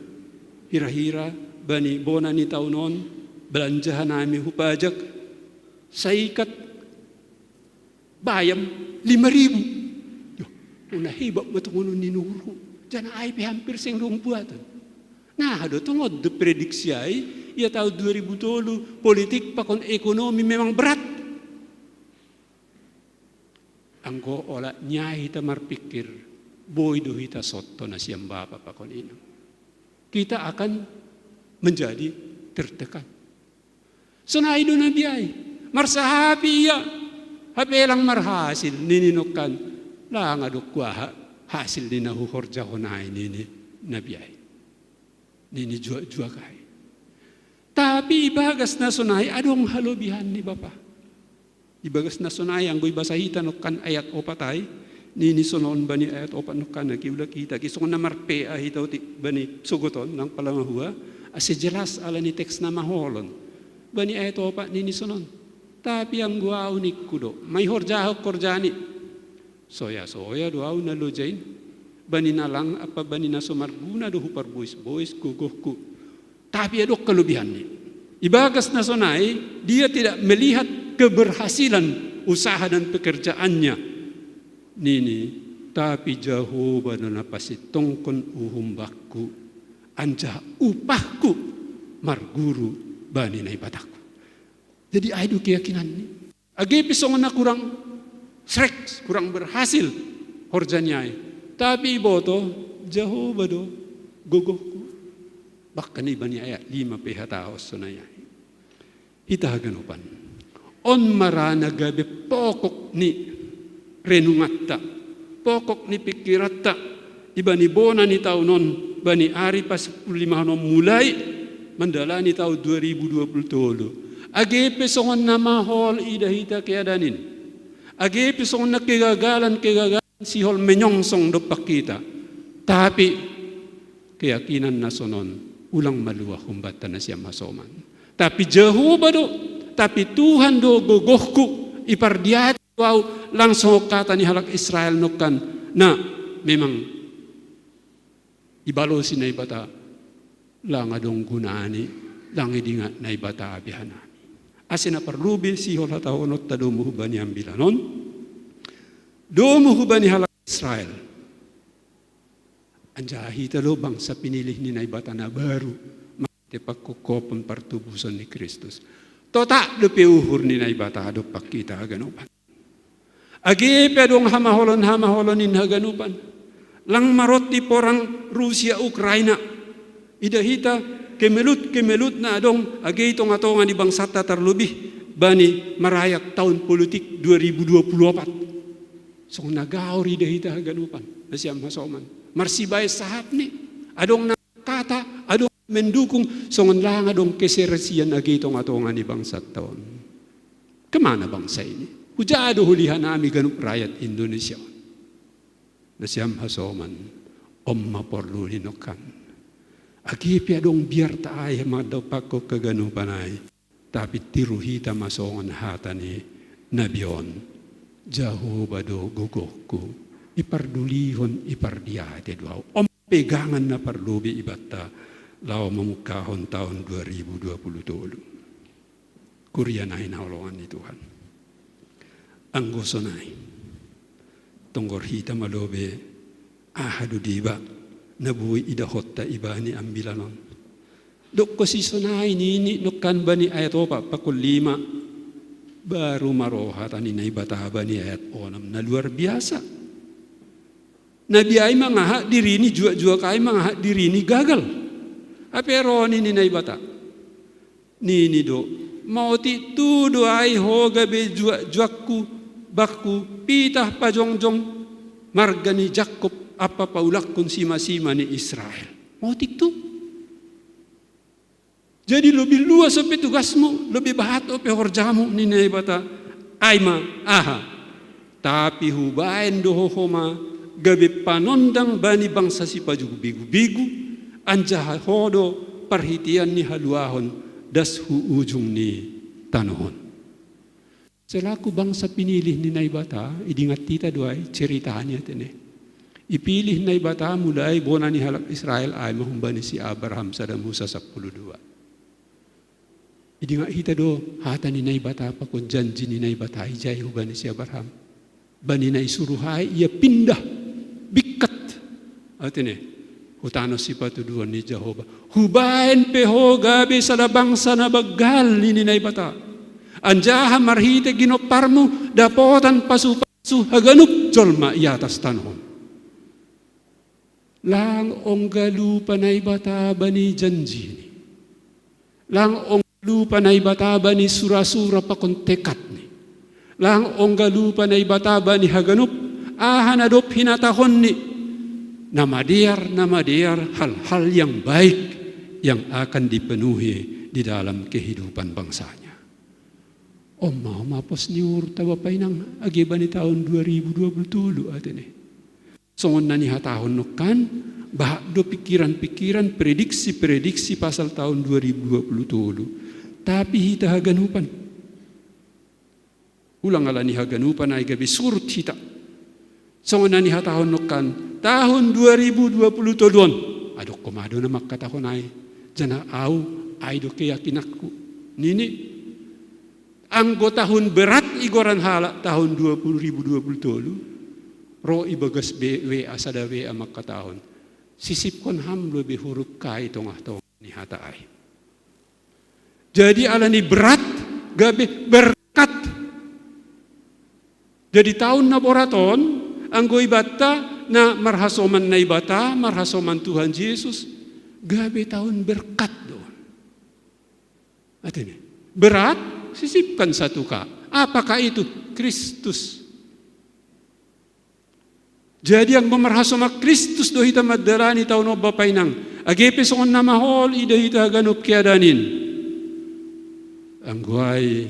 Hira-hira bani bona ni tahun on, belanjahan nami hupajak saikat bayam lima ribu. Yo, una hebat ma tongon ni nuru. Jana ai pe hampir seng dong buatan. Nah, do tongon do prediksi ai, ia tahun dua ribu tolu politik pakon ekonomi memang berat. Anggo olat ni ai hita marpikir, boi do hita sotto nasiam bapa pakon inang. Kita akan menjadi tertekan. Sonai do nabi ai. Marsahapi ia, hape lang marhasil, nini nongkan. Lang adong kuaha hasil ni na huhorjahon ai, nini nabi ai. Nini juak-juak ai. Tapi ibagas na sonai adong halobihan ni bapa. Ibagas na sonai anggo ibasa hita nongkan ayat opat ai, nini sonon bani ayat opat nongkan na kiulak hita, kisongon na marpea hita otik bani sogoton nang palamahua, ase jelas ala ni teks na maholon. Bani ayat opat nini sonon. Tapi anggo au ningku do, maihorjahon horjani. Soya-soya do au na lojain. Bani na lang apa bani na so marguna do huparbois-bois gogohku. Tapi adong kelebihannya. Ibagas na sonai, dia tidak melihat keberhasilan usaha dan pekerjaannya. Nini, tapi Jahowa do na pasitongkon uhum bakku, anjaha upahku marguru bani Naibatangku. Jadi ai do keyakinanni. Age pe songon na kurang srek, kurang berhasil horja ni ai. Tapi iboto, Jahowa do gogohku. Bahkan ibani ayat lima pe hatahon sonai ai. Hita haganupan. On ma ra na gabe pokok ni renunganta, pokok ni pikiranta, ibani bona ni taon on, bani ari pasipuluh lima on mulai mandalani taon dua ribu dua puluh tolu. Age pe songon na mahol ida hita keadaan in. Age pe songon na kegagalan-kegagalan sihol menyongsong dompak hita. Tapi keyakinan na sonon ulang maluah humbanta nasiam hasoman. Tapi Jahowa do, tapi Tuhan do gogohku, ipardiati au langsung hata ni halak Israel nongkan. Na, memang ibalosi Naibata, lang adong gunani, lang idingat Naibata be hanami. Ase na parlobei sihol hatahononta domu hubani ambilan on, domu hubani halak Israel. Anjaha hita do bangsa pinilih ni Naibata na baru, mate pangkophopon partubuson ni Kristus. Totap dope uhur ni Naibata dompak hita haganupan. Age pe adong hamaholon-hamaholon in haganupan. Lang maronti porang Rusia Ukraina. Ida hita kemelut-kemelutna adong age i tonga-tonga ni bangsanta, tarlobih bani marayak tahun politik dua ribu dua puluh opat. Songon na gaor ida hita haganupan, nasiam hasoman. Marsibaen sahatni, adong na kata, adong mendukung, songon langa adong keserasian age i tonga-tonga ni bangsanta on. Kemana bangsa ini? Huja do hulihanami ganup rakyat Indonesia on. Nasiam hasoman, on ma porlu ninongkan. Age pe adong biarta ai mandompakkon haganupan ai, tapi tiru hita ma songon hata ni nabi on: Jahowa do gogohku, ipardulihon, ipardiate do ahu. On pegangan na parlobei ibanta laho mamungkahon tahun dua ribu dua puluh tolu. Kuria nai na holongan ni Tuhan. Anggo sonai, tonggor hita ma lobe, aha do deba na boi idahonta ibani ambilan on. Dokkosi sonai nini nongkan bani ayat opat pakon lima. Baru ma ro hata ni Naibata bani ayat onom na luar biasa. Nabi ai mangaha dirini juak-juak ai, mangaha dirini gagal. Hape ro nini Naibata. Nini do: Maotik tu do ai ho gabe juak-juakku, bakku, pitah pajongjong marga ni Jakkob, ampa paulakkon sima-sima ni Israel. Maotik tu. Jadi lebih luas ope tugasmu, lebih bahat ope horjamu, nini Naibata. Ai ma, aha? Tapi hubaen do ho homa gabe panondang bani bangsa sipajugu begu-begu, anjaha ho do parhitean ni haluahon das hu ujung ni tanoh on. Selaku bangsa pinilih ni Naibata, idingat hita do ai ceritani, atene. Ipilih Naibata mulai bona ni halak Israel ai ma humbani si Abraham sada Musa sampulu dua. Idingat hita do hata ni Naibata pakon janji ni Naibata ijai hubani si Abraham. Bani na isuruh ai ia pindah, bingkat, atene, hu tanoh sipatuduhon ni Jahowa. Hubaen pe ho gabe sada bangsa na banggal, nini Naibata. Anjaha marhite ginomparmu dapotan pasu-pasu haganup jolma i atas tanoh on. Lang ongga lupa Naibata bani janjini. Lang ongga lupa Naibata bani sura-sura pakon tekadni. Lang ongga lupa Naibata bani haganup aha na dob hinatahonni. Na madear, na madear, hal-hal yang baik yang akan dipenuhi di dalam kehidupan bangsanya. On ma homa pos ni uhurta, Bapa Inang, age bani tahun dua ribu dua puluh tolu, atene. Songon na nihatahon nongkan, bahat do pikiran-pikiran, prediksi-prediksi pasal tahun dua ribu dua puluh tolu. Tapi hita haganupan, ulang ala ni haganupan ai gabe surut hita. Songon na nihatahon nongkan, tahun dua ribu dua puluh tolu on, adong homa do na mangkatahon ai. Janah ahu, ai do keyakinanku, nini. Anggo tahun berat igoran halak tahun dua puluh ribu dua puluh tolu, ro ibagas be W A, sada W A mangkatahon: Sisipkon ham lobe huruf K i tongah-tongah ni hata ai. Jadi ala ni berat gabe berkat. Jadi tahun na borat on, anggo ibanta na marhasoman Naibata, marhasoman Tuhan Jesus, gabe tahun berkat do on. Atene, berat, sisipkan satu K. Apakah itu? Kristus. Jadi anggo marhasoman Kristus do hita mandalani tahun on, Bapa Inang, age pe songon na mahol ida hita haganup keadaan in, anggo ai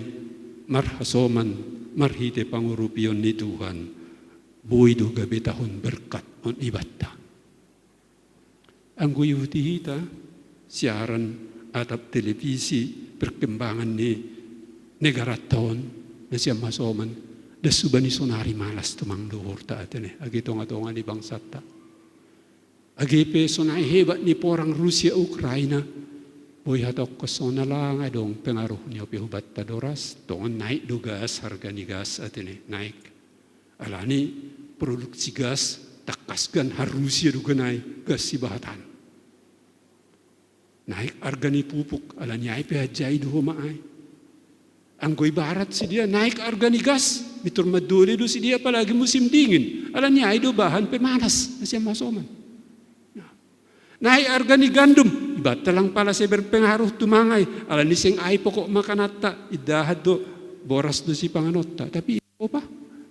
marhasoman marhite pangurupion ni Tuhan, boi do gabe tahun berkat on ibanta. Anggo iuti hita siaran atap televisi perkembangan ni negaranta on, nasiam hasoman, das hubani sonari malas tumang do uhurta, atene, age tonga-tonga ni bangsanta. Age pe sonai hebat ni porang Rusia Ukraina, boi hatongkos songon na lang adong pengaruhni ope hubanta do ras, tongon naik do gas, harga ni gas, atene, naik. Alani produksi gas, tangkas ganhar Rusia do ganai gas sibahatan. Naik arga ni pupuk, alani ai pe hanjai do homa ai. Anggo ibarat sidea naik arga ni gas, pintor mandole do sidea, apalagi musim dingin. Alani ai do bahan pe malas, nasiam hasoman. Nah, naik arga ni gandum, Talang pala se berpengaruh tu mangai, alani seng ai pokok makananta, idahat do boras do sipanganonta. Tapi i Eropa,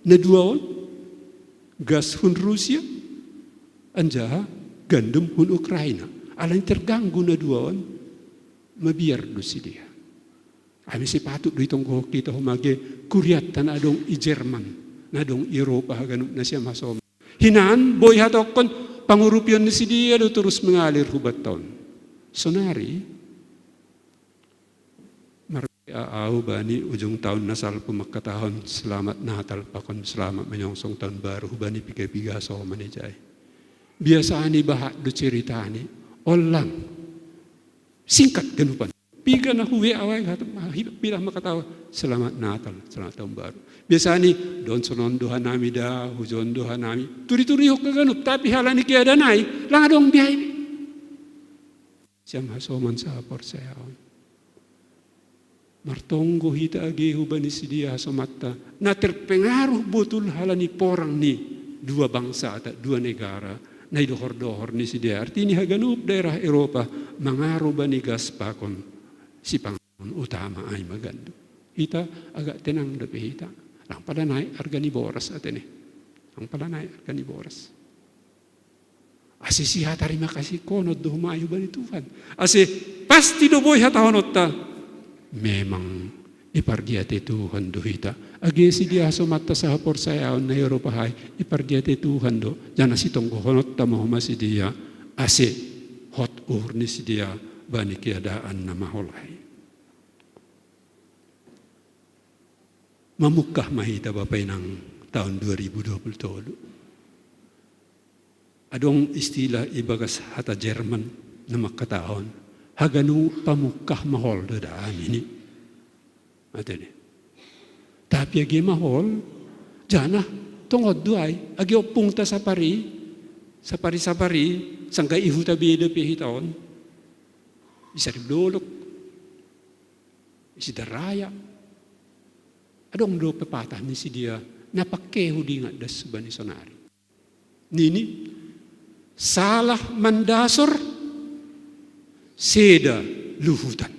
na dua on, gas hun Rusia, anjaha gandum hun Ukraina. Alani terganggu na dua on, mabiar do sidea. Ami se patut do itonggohon hita homa age kuriatta na adong i Jerman, na adong i Eropa haganup nasiam hasoman. Hinan boi hatongkon pangurupion ni sidea do torus mengalir hubatta on. Sonari, mar-, a-, au bani ujung taon na salpu mangkatahon selamat Natal pakon selamat menyongsong taon baru hubani piga-piga hasoman i jai. Biasa ni bahat do ceritani, ollang. Singkat ganupan. Piga na huwe awai kata, ah, hi-, pilah mangkatahon selamat Natal, selamat taon baru. Biasa ni, don sonon do hanami da, hujon do hanami. Turi-turi hok ganup, tapi halani keadaan ai, lang adong biai. Siam hasoman sahaporsayaon. Martonggo hita age hubani sidea hasomanta, na terpengaruh botul halani porang ni dua bangsa atau dua negara, na idohor-dohor ni sidea. Artini haganup daerah Eropa mangaro bani gas pakon sipanganon utama ai ma gandum. Hita agak tenang dope hita. Lang pala naik harga ni boras atene. Lang pala naik harga ni boras. Ase sihatarima kasihkonon do homa ai hubani Tuhan. Ase pasti do boi hatahononta, memang ipardiatei Tuhan do hita. Age sidea hasomanta sahaporsayaon na i Eropa ai, ipardiatei Tuhan do. Janah sitonggohononta ma homa sidea, ase hot uhur ni sidea bani keadaan na maol ai. Mamungkah ma hita Bapa Inang taon dua ribu dua puluh tolu. Adong istilah ibagas hata Jerman na mangkatahon, haganup pamungkah maol do da ami ni. Atene. Tapi age maol, janah tongon do ai, age ompungta sapari, sapari-sapari, sanggah i huta beda pe hita on. Di Sarimdolok, di Sidaraya. Adong do pepatah ni sidea, na pangke hudingat das bani sonari. Nini, salah mandasor, seda luhutan.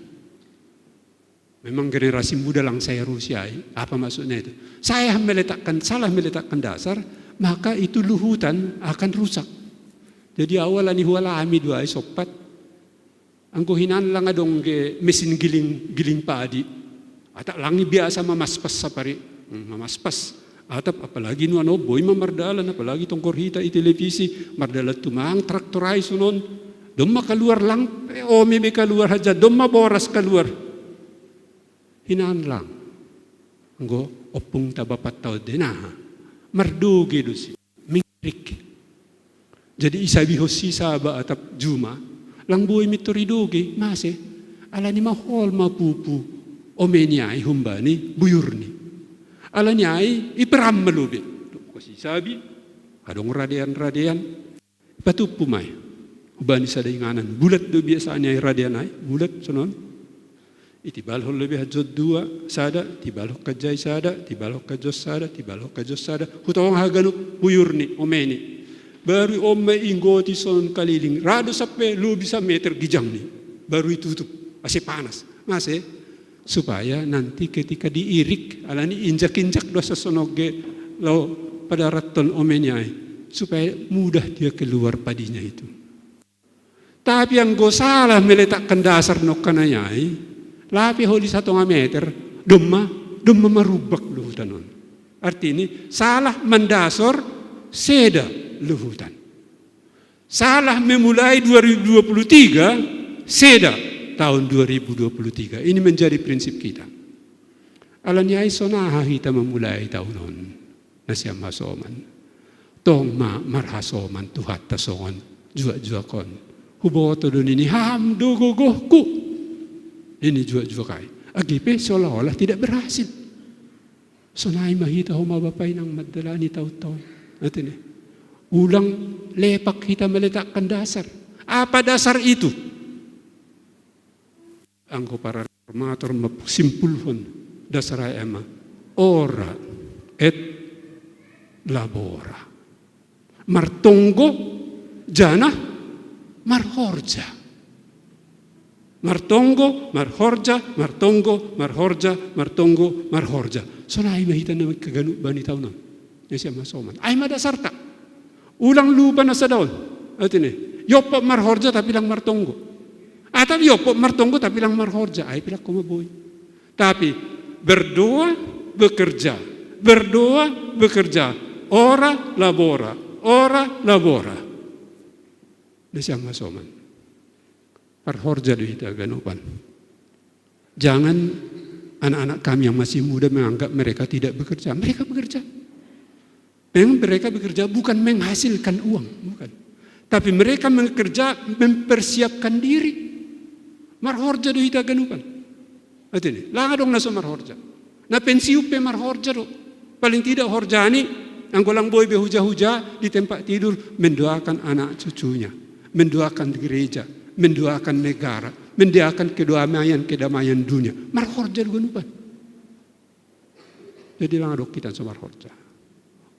Memang generasi muda lang saya Rusia ai. Apa maksudnya itu? Saya meletakkan, salah meletakkan dasar, maka itu luhutan akan rusak. Jadi au alani hualami do ai sompat. Anggo hinan lang adong ge mesin giling, giling padi. Atap lang i biasa mamaspas sapari. Hmm, mamaspas. Atap apalagi nuan on boi ma mardalan, apalagi tonggor hita i televisi, mardalan tumang traktor ai sonon. Domma kaluar lang, eh, ome be kaluar haja, domma boras kaluar. Hinan lang. Anggo ompungta bapanta on de naha. Mardoge do si. Mengirik. Jadi isabihon si saba atap juma, lang boi mintor idoge, mase. Alani maol ma pupu ome ni ai humbani buyurni. Alani ai iperan ma lobe. Dokkon si sabi, adong radean-radean. Patumpu ma i. Hubani sada inganan. Bulat do biasa ni ai radean ai. Bulat sonon. Itibalhon lobe hanjon dua, sada, tibalhon hanjai sada, tibalhon hanjon sada, tibalhon hanjon sada. Hutong haganup buyurni, omeni. Baru on ma inggoti sonon kaliling. Ra do sampe lobi sameter gijangni. Baru itutup. Ase panas. Mase? Supaya nanti ketika diirik, alani injak-injak do asa sonon ge lao padarathon ome ni ai, supaya mudah dia keluar padinya itu. Tapi anggo salah meletakkan dasar nongkanai ai, lape holi satonga meter, domma, domma marubbak luhutan on. Artini, salah mandasor, seda luhutan. Salah memulai dua ribu dua puluh tiga, seda tahun dua ribu dua puluh tiga. Ini menjadi prinsip kita. Alani ai sonaha hita memulai tahun on. Nasiam hasoman. Tong ma marhasoman Tuhanta songon juak-juak on. Huboto do nini ham do gogohku. Nini juak-juak ai. Age pe seolah-olah tidak berhasil. Sonai ma hita homa Bapa Inang mandalani taon-taon. Atene. Ulang lepak hita meletakkan dasar. Apa dasar itu? Anggo para reformator masimpulhon dasar ai ma. Ora et labora. Martonggo janah marhorja. Martonggo, marhorja, martonggo, marhorja, martonggo, marhorja. Sonai ma hita na mangkaganup bani taon on. Nasiam hasoman. Ai ma dasarta. Ulang lupa na sada on. Artinya, iompot marhorja tapi lang martonggo. Atau iompot martonggo tapi lang marhorja. Ai pila ko maboi. Tapi berdoa, bekerja. Berdoa, bekerja. Ora, labora. Ora, labora. Nasiam hasoman. Marhorja do hita haganupan. Jangan anak-anak kami yang masih muda menganggap mereka tidak bekerja. Mereka bekerja. Memang mereka bekerja bukan menghasilkan uang, bukan. Tapi mereka bekerja mempersiapkan diri. Marhorja do hita haganupan. Artinya, lang adong na so marhorja. Na pensiun pe marhorja do. Paling tidak horjani, anggo lang boi be huja-huja di tempat tidur, mendoakan anak cucunya, mendoakan gereja, mendoakan negara, mendoakan kedamaian, kedamaian dunia. Marhorja do haganupan. Jadi lang adong hita so marhorja.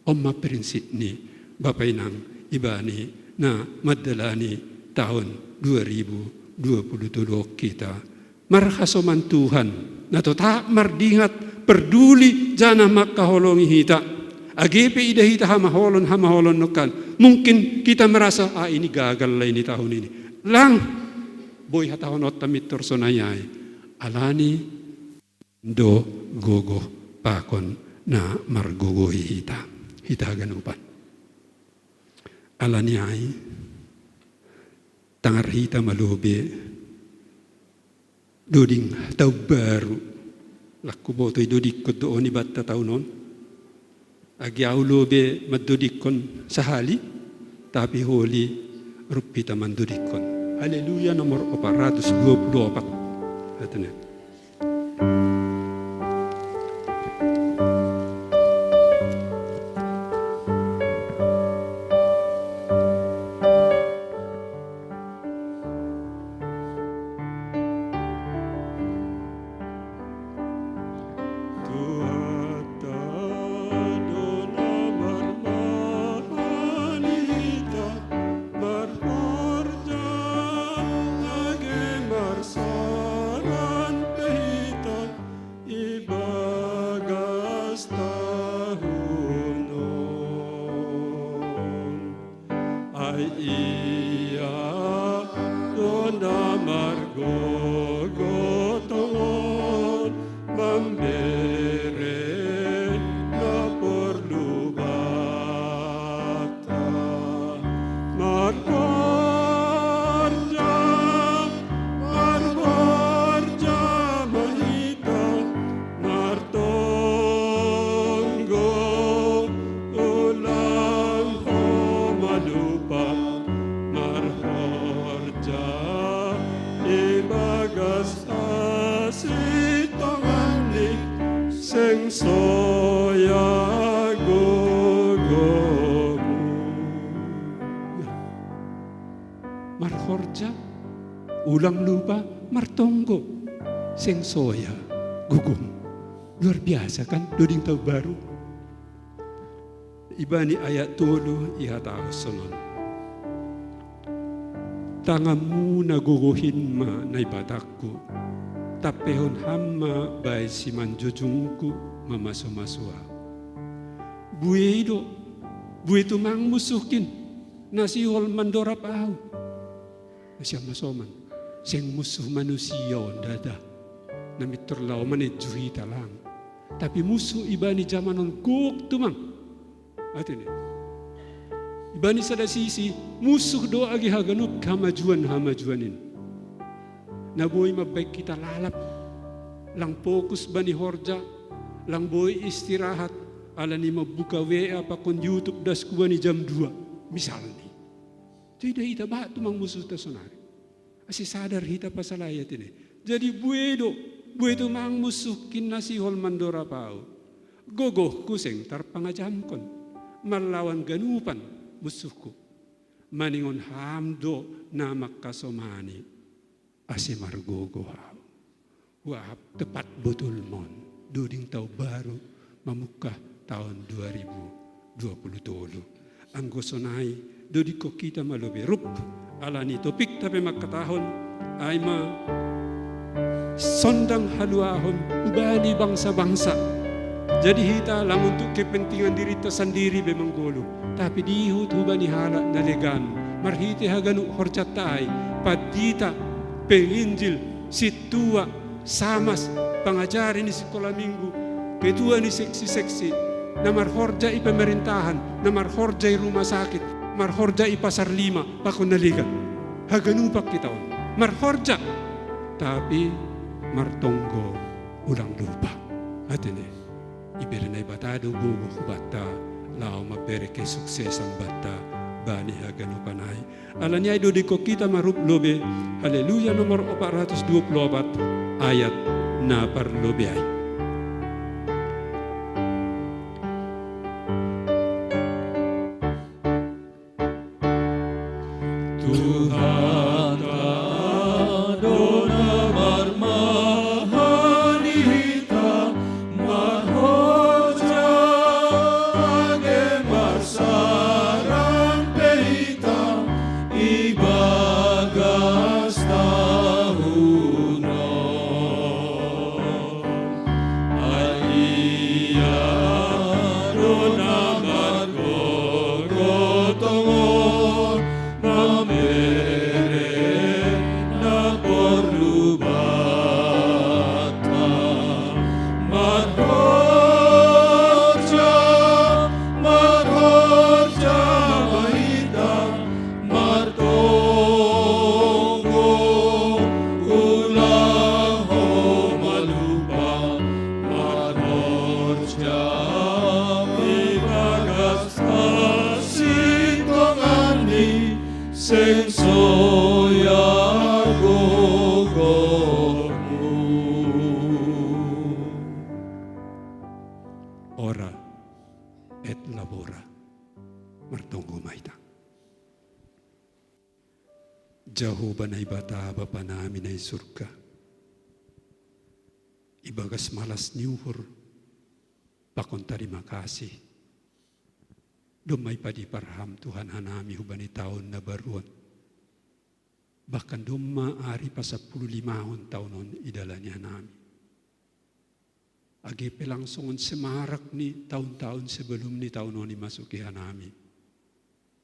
On ma prinsip ni Bapa Inang ibani na mandalani taon dua ribu dua puluh tolu hita. Marhasoman Tuhan, na totap mardingat, perduli, janah mangkaholongi hita. Age pe idah hita hamaolon, hamaolon nongkan. Mungkin kita merasa, ah, ini gagal lah ini tahun ini. Lang, boi hatahononta mintor sonai ai. Alani do gogoh pakon na margogohi hita. Hita haganupan. Alani ai, tangar hita ma lobe doding taon baru. Lang huboto i dodingkon do on ibanta taon on. Age ahu lobe mandodingkon sahali, tapi holi rup hita mandodingkon. Haleluya nomor opat ratus dua puluh opat. Katanya. Tuhanta do na marmahan hita, marhorja age marsalan pe hita ibagas tahun on. Ai Ia do na margogoh tongon mambere na porlu banta. Marhorja, marhorja ma hita, martonggo, ulang ho malupa, marhorja ibagas hasitongan ni, seng soya gogomu. Marhorja, ulang lupa, martonggo, seng soya gogomu. Luar biasa kan, doding taon baru? Ibani ayat tolu ihatahon sonon. Tanganmu na gogoh in ma, Naibatangku, tampehon Ham ma bahen simanjujungku mamasumasu ahu. Buei do, buei tumang munsuhkin na sihol mandorab ahu. Nasiam hasoman, seng munsuh manusia on ndada. Na mintor laho manenju hita lang. Tapi munsuh ibani jaman on gok tumang. Artinya, ibani sada sisi, munsuh do age haganup hamajuan-hamajuan in. Na boi mambahen hita lalap, lang fokus bani horja, lang boi istirahat, alani mambuka W A pakon YouTube das hubani jam dua, misalni. Jadi hita bah tumang munsuhta sonari. Ase sadar hita pasal ai, artinya. Jadi buei do, buei tumang munsuhkin na sihol mandorab ahu. Gogohku seng tarpangajamkon, marlawan ganupan munsuhku. Maningon Ham do na mangkasomani, ase margogoh ahu. Wah, tepat botul mon. Doding taon baru, mamungkah taon dua ribu dua puluh tolu. Anggo sonai, dodingkon hita ma lobe rup, alani topikta pe mangkatahon, Ai ma sondang haluahon hubani bangsa-bangsa. Jadi hita lang untuk kepentingan dirita sandiri be manggolu, tapi dihut hubani halak na legan. Marhite haganup horjanta ai, pandita, penginjil, sintua, samas, pangajari ni sikola minggu, ketua ni seksi-seksi, na marhorja i pemerintahan, na marhorja i rumah sakit, marhorja i pasar lima, pakon na legan. Haganupan hita on marhorja, tapi martonggo ulang lupa. Atene, ibere Naibata do gogo hubanta, laho mambere kesuksesan banta bani haganupan ai. Alani ai dodiko hita marhop lobe Haleluya nomor opat ratus dua puluh opat, ayat na parlobe ai. Tuhan adona marmahani hita, marhorja age marsarang pe hita ibagas tahun on. Ai ia do na margogo tongon, mambere na porlu banta. Marhorja, marhorja ma hita, martonggo, ulang ho malupa, marhorja ibagas hasintonganni, seng soya gogomu. Ora et labora. Martonggo ma hita. Jahowa Naibata, Bapa nami na i surga, ibagas malas ni uhur pakon tarima kasih, domma ipadipar Ham Tuhan hanami hubani taon na baru on. Bahkan domma ari pasampulu limahon taon on idalani hanami. Age pe lang songon semarak ni taon-taon sebelum ni taon on imasuki hanami,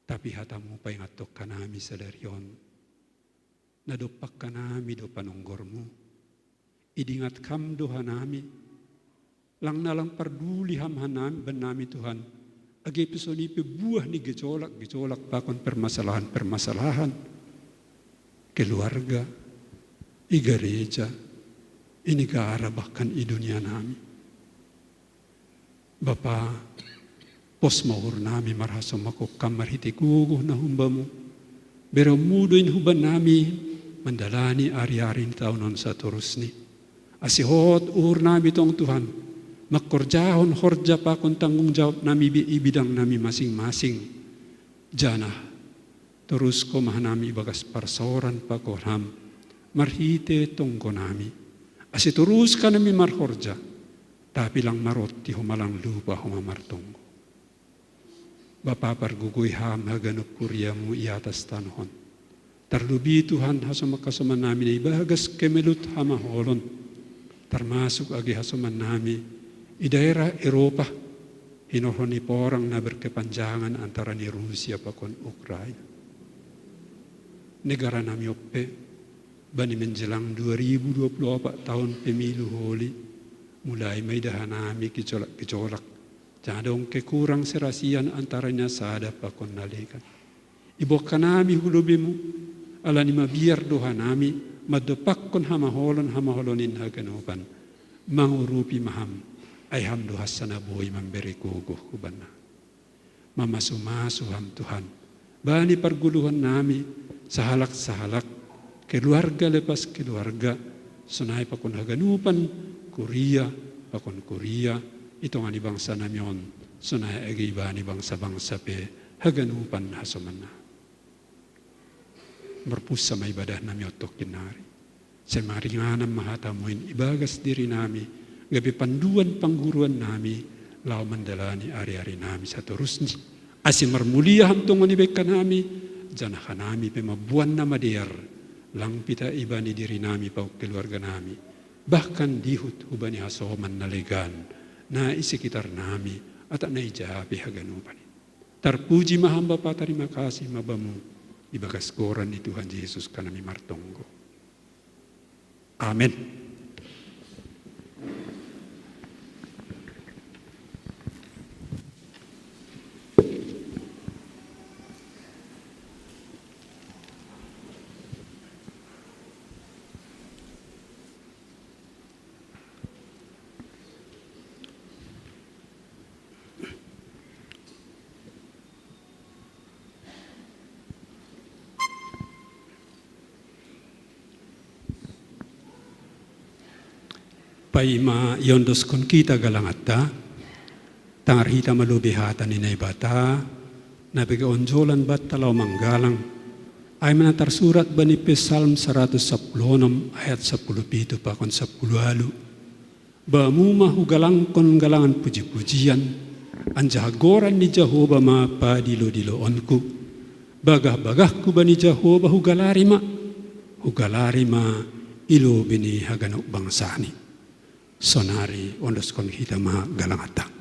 tapi hatamu paingathon hanami sadari on. Na dompak hanami do panonggormu, idingat Ham do hanami, lang na lang parduli Ham hanami, bannami Tuhan, age pe songon i pe buah ni gejolak-gejolak pakon permasalahan-permasalahan keluarga, i gareja, i negara, bahkan i dunia nami. Bapa, pos ma uhur nami marhasomok Ham marhite gogo na humbamu. Berenmu do in huban nami mandalani ari-ari ni taon on satorusni. Ase hot uhur nami tong Tuhan, mangkorjahon horja pakon tanggung jawab nami bi-, i bidang nami masing-masing. Janah torusko ma hanami ibagas parsaoran pakon Ham, marhite tonggo nami. Ase torus hanami marhorja, tapi lang maronti homa, lang lupa homa martonggo. Bapa, pargogoi Ham haganup kuriamu i atas tanoh on. Tarlobi Tuhan hasomok-hasomok nami na ibagas kemelut hamaholon, termasuk age hasomok nami i daerah Eropa, hinorhon ni porang na berkepanjangan antara ni Rusia pakon Ukraina. Negara nami on pe, bani menjelang dua ribu dua puluh opat taon pemilu holi, mulai ma idahan nami gejolak-gejolak, janah adong kekurang serasian antara ni na sada pakon na legan. Iboan hanami hu lobemu, alani mabiar do hanami mandompakkon hamaholon-hamaholon ni haganupan, mangurupi ma Ham, ai Ham do hansa na boi mambere gogo huban nami. Mamasu-masu Ham Tuhan bani pargoluhan nami, sahalak-sahalak, keluarga lepas keluarga, sonai pakon haganupan kuria pakon kuria, i tonga ni bangsa nami on, sonai age ibani bangsa-bangsa pe haganupan hasomok nami. Marpunsa ma ibadah nami on tongkin nari. Sai maringanan ma hatamu in ibagas diri nami, gabe panduan pangguruan nami, laho mandalani ari-ari nami satorusni. Ase marmulia Ham tongon i bahen hanami, janah hanami pe mamboan na madear, Langpita ibani diri nami pauk keluarga nami, bahkan dihut hubani hasoman na legan, na i sekitar nami, ata na i japi haganupan i. Tarpuji ma hamba patarima kasih ma bamu, ibagas goran ni Tuhan Jesus ka nami martonggo. Amen. Paima iondoskon kita galanganta, tangar hita ma lobei hata ni Naibata, na bege onjolan banta laho manggalang, ai ma na tarsurat bani Psalm saratus sampulu onom ayat sampulu pitu pakon sampulu ualu. Bamu ma hugalangkon galangan puji-pujian, anjaha goran ni Jahowa ma padilo-diloonku. Bagah-bagahku bani Jahowa hugalari ma, hugalari ma i lobei ni haganup bangsani. Sonari ondoskon hita ma galanganta.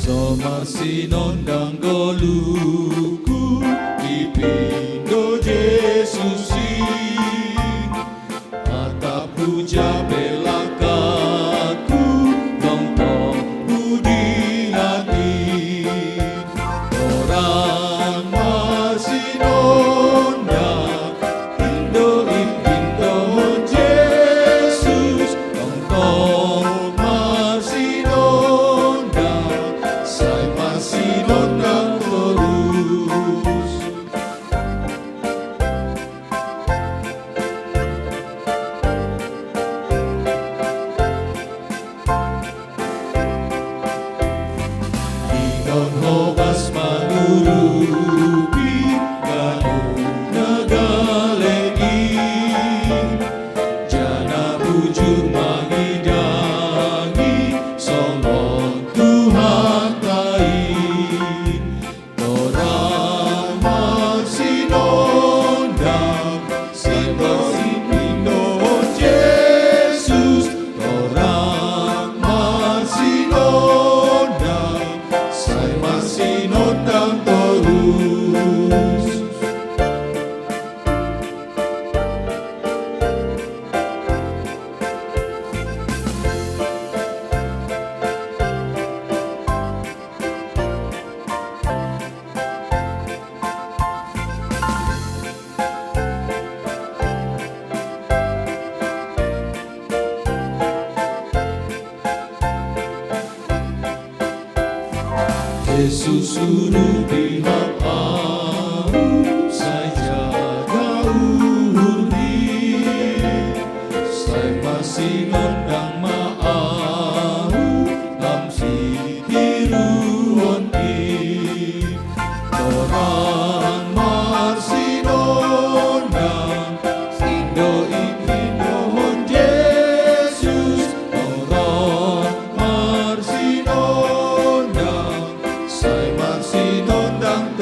Soma sinondang ngoluku, ipindo Jesus i. Atap huja belakaku, tongtong hudingati. Orang marsinondang, indo-indo Jesus, tongtong marsinondang, sai marsinondang torus. Ingon hobas mangurupi, ngalehna gale i, janah bujur mangidangi, songon Tuhanta i. Torang marsinondang, sai marsinondang Jesus, torang marsinondang, sai marsinondang torus. Jesus urupi hamahu, sai jaga uhurni, sai marsinondang ma ahu, lam sitiruonki. Torang marsinondang, indo-indo dohot Jesus, torang marsinondang, sai marsinondang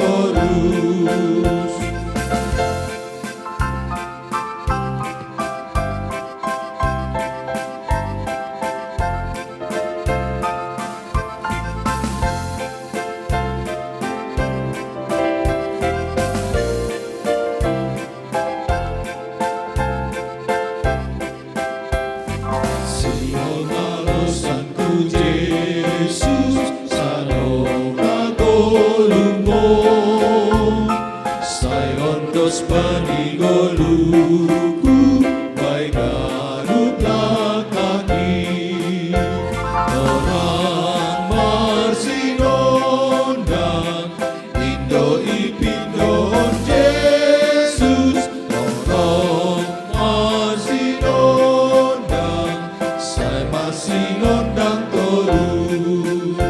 Sinondang torus.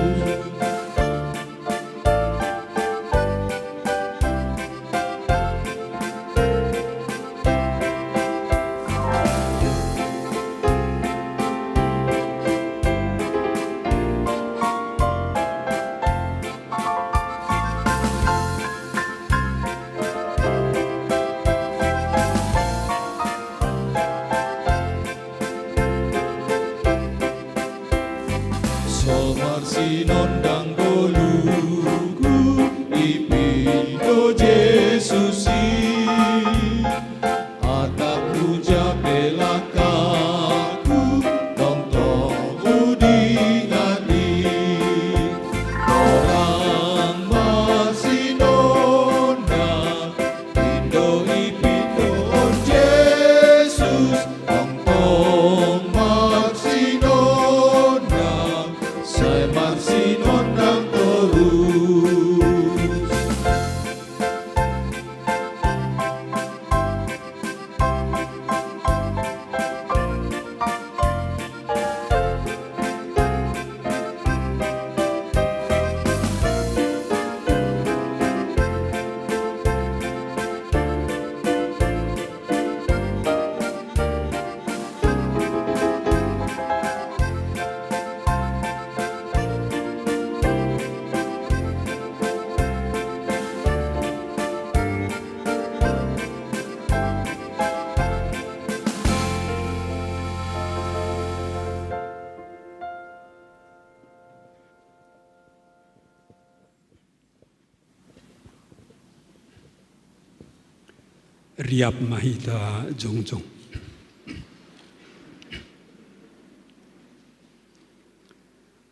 Somar sinondang goluhku, i pinto Jesus i. Atap huja pelakaku, tongtong hudingati. Orang masinondang, indo i pinto Jesus, tongtong masinondang, sai masinondang torus. Riap ma hita jongjong.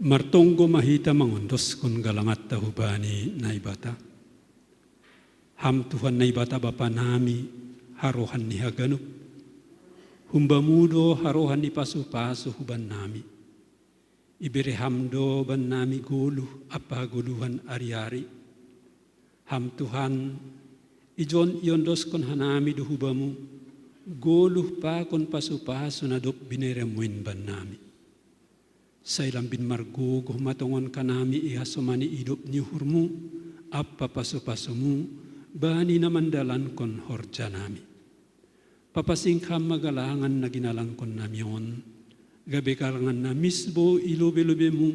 Martonggo ma hita mangondoskon galanganta hubani Naibata. Ham Tuhan Naibata Bapa nami, harohan ni haganup. Humbamu do harohan ni pasupasu huban nami. Ibere Ham do bannami goluh ampa hagoluhan ari-ari. Ham Tuhan, ijon iondoskon hanami do hubamu goluh pakon pasupasu na dob bineremuin bannami. Sai lambin margogoh ma tongon hanami i hasomani idop ni uhurmu ampa pasupasumu bani na mandalankon horjanami. Papasing Ham ma galangan na ginalangkon nami on, gabe galangan na misbo i lobelobemu,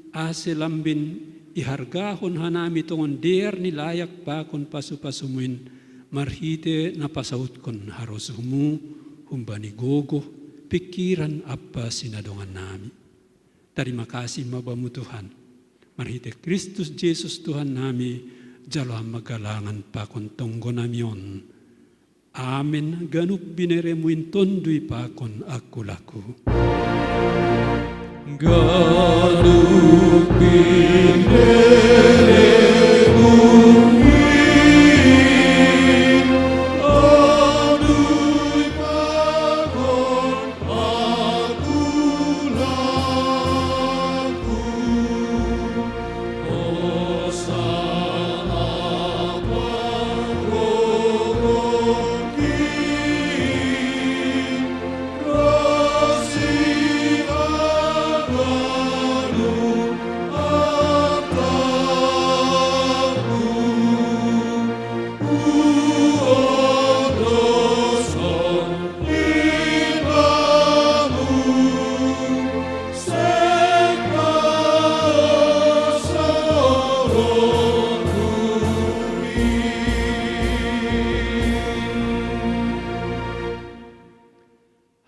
ase lambin ihargahon hanami tongon dear ni layak pakon pasupasumuin marhite na pasautkon harosuhmu humbani gogoh, pingkiran ampa sinadongannami. Tarima kasih ma Bamu Tuhan. Marhite Kristus Jesus Tuhan nami, jalo Ham ma galangan pakon tonggo nami on. Amen. Ganup bineremuin tonduy pakon angkulaku. Ganup bineremuin tonduy pakon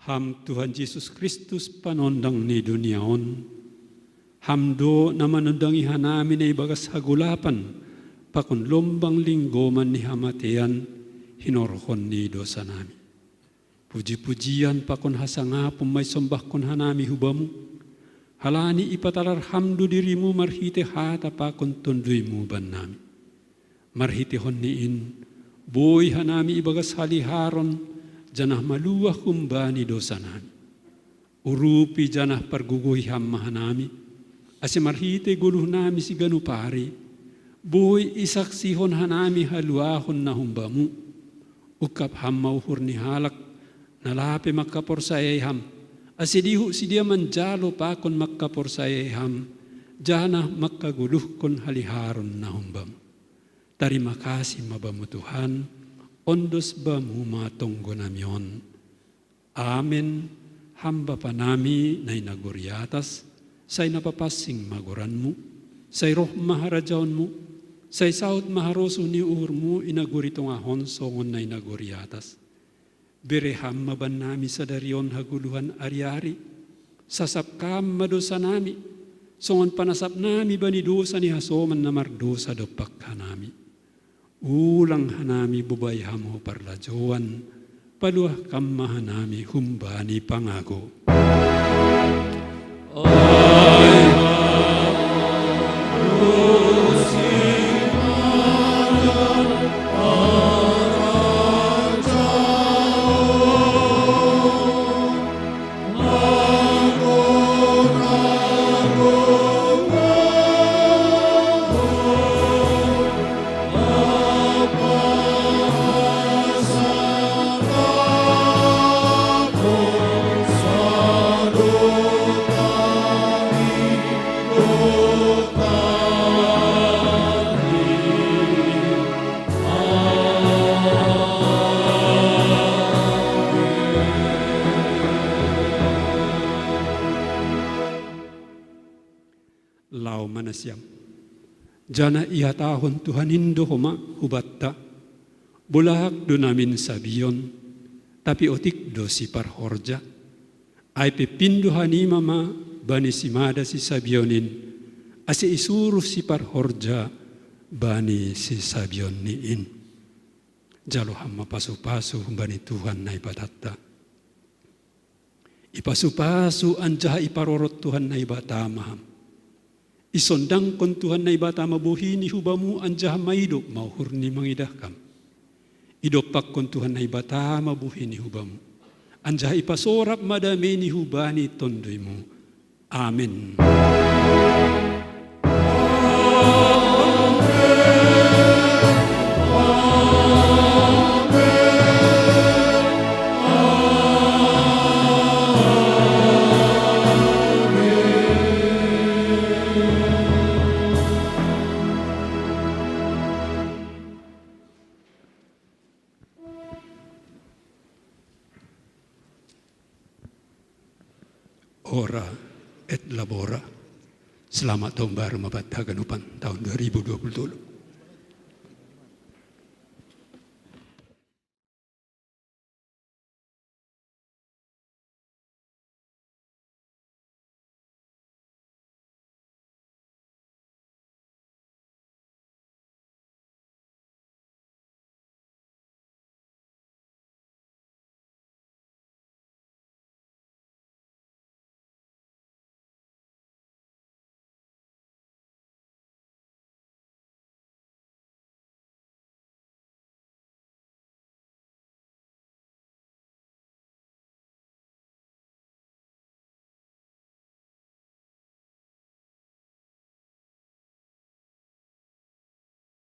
Ham Tuhan Jesus Kristus, panondang ni dunia on, Ham do na manondangi hanami na ibagas hagolapan pakon lombang linggoman ni hamatean hinorhon ni dosanami. Puji-pujian pakon hasangapon ma isombahkon hanami hu Bamu, halani ipatalar Ham do dirimu marhite hata pakon tonduymu bannami. Marhitehon ni in, boi hanami ibagas haliharon janah maluah humbani dosanami. Urupi janah pargogohi Ham ma hanami, ase marhite goluhnami siganup ari, boi isaksihon hanami haluahon na hum Bamu. Ungkap Ham ma uhur ni halak na lape mangkaporsayai Ham, Ase dihut sidia manjalo pakon mangkaporsayai Ham, janah mangkagoluhkon haliharon na humbam. Tarima kasih ma Bamu Tuhan, ondos Bamu ma tonggo nami on. Amen. Ham Bapa nami na i nagori atas, sai na papansing ma goranMu, sai roh ma harajaonMu, sai saut ma harosuh ni uhurMu i nagori tongah on songon na i nagori atas. Bere Ham ma bannami sadari on hagoluhan ari-ari. Sasap Kam ma dosanami, songon panasapnami bani dosa ni hasoman na mardosa dompak hanami. Ulang hanami bobai Ham hu parlajouan, paluah Kam ma hanami humbani pangago. Laho ma nasiam. Janah ihatahon Tuhan in do homa hubanta: Bolahak do namin sabion, tapi otik do siparhorja. Ai pe pindo hanima ma bani simada sisabion in, ase isuruh siparhorja bani sisabionni in. Jalo Ham ma pasupasu humbani Tuhan Naibatanta. Ipasupasu anjaha iparorot Tuhan Naibata ma Ham. Isondangkon Tuhan Naibata ma bohi ni hubamu anjaha maidop ma uhurni mangidah Kam. Idompakkon Tuhan Naibata ma bohi ni hubamu, anjaha ipasorap ma damei ni hubani tonduimu. Amen. Ora et labora. Selamat tahun baru ma banta haganupan tahun dua ribu dua puluh tolu.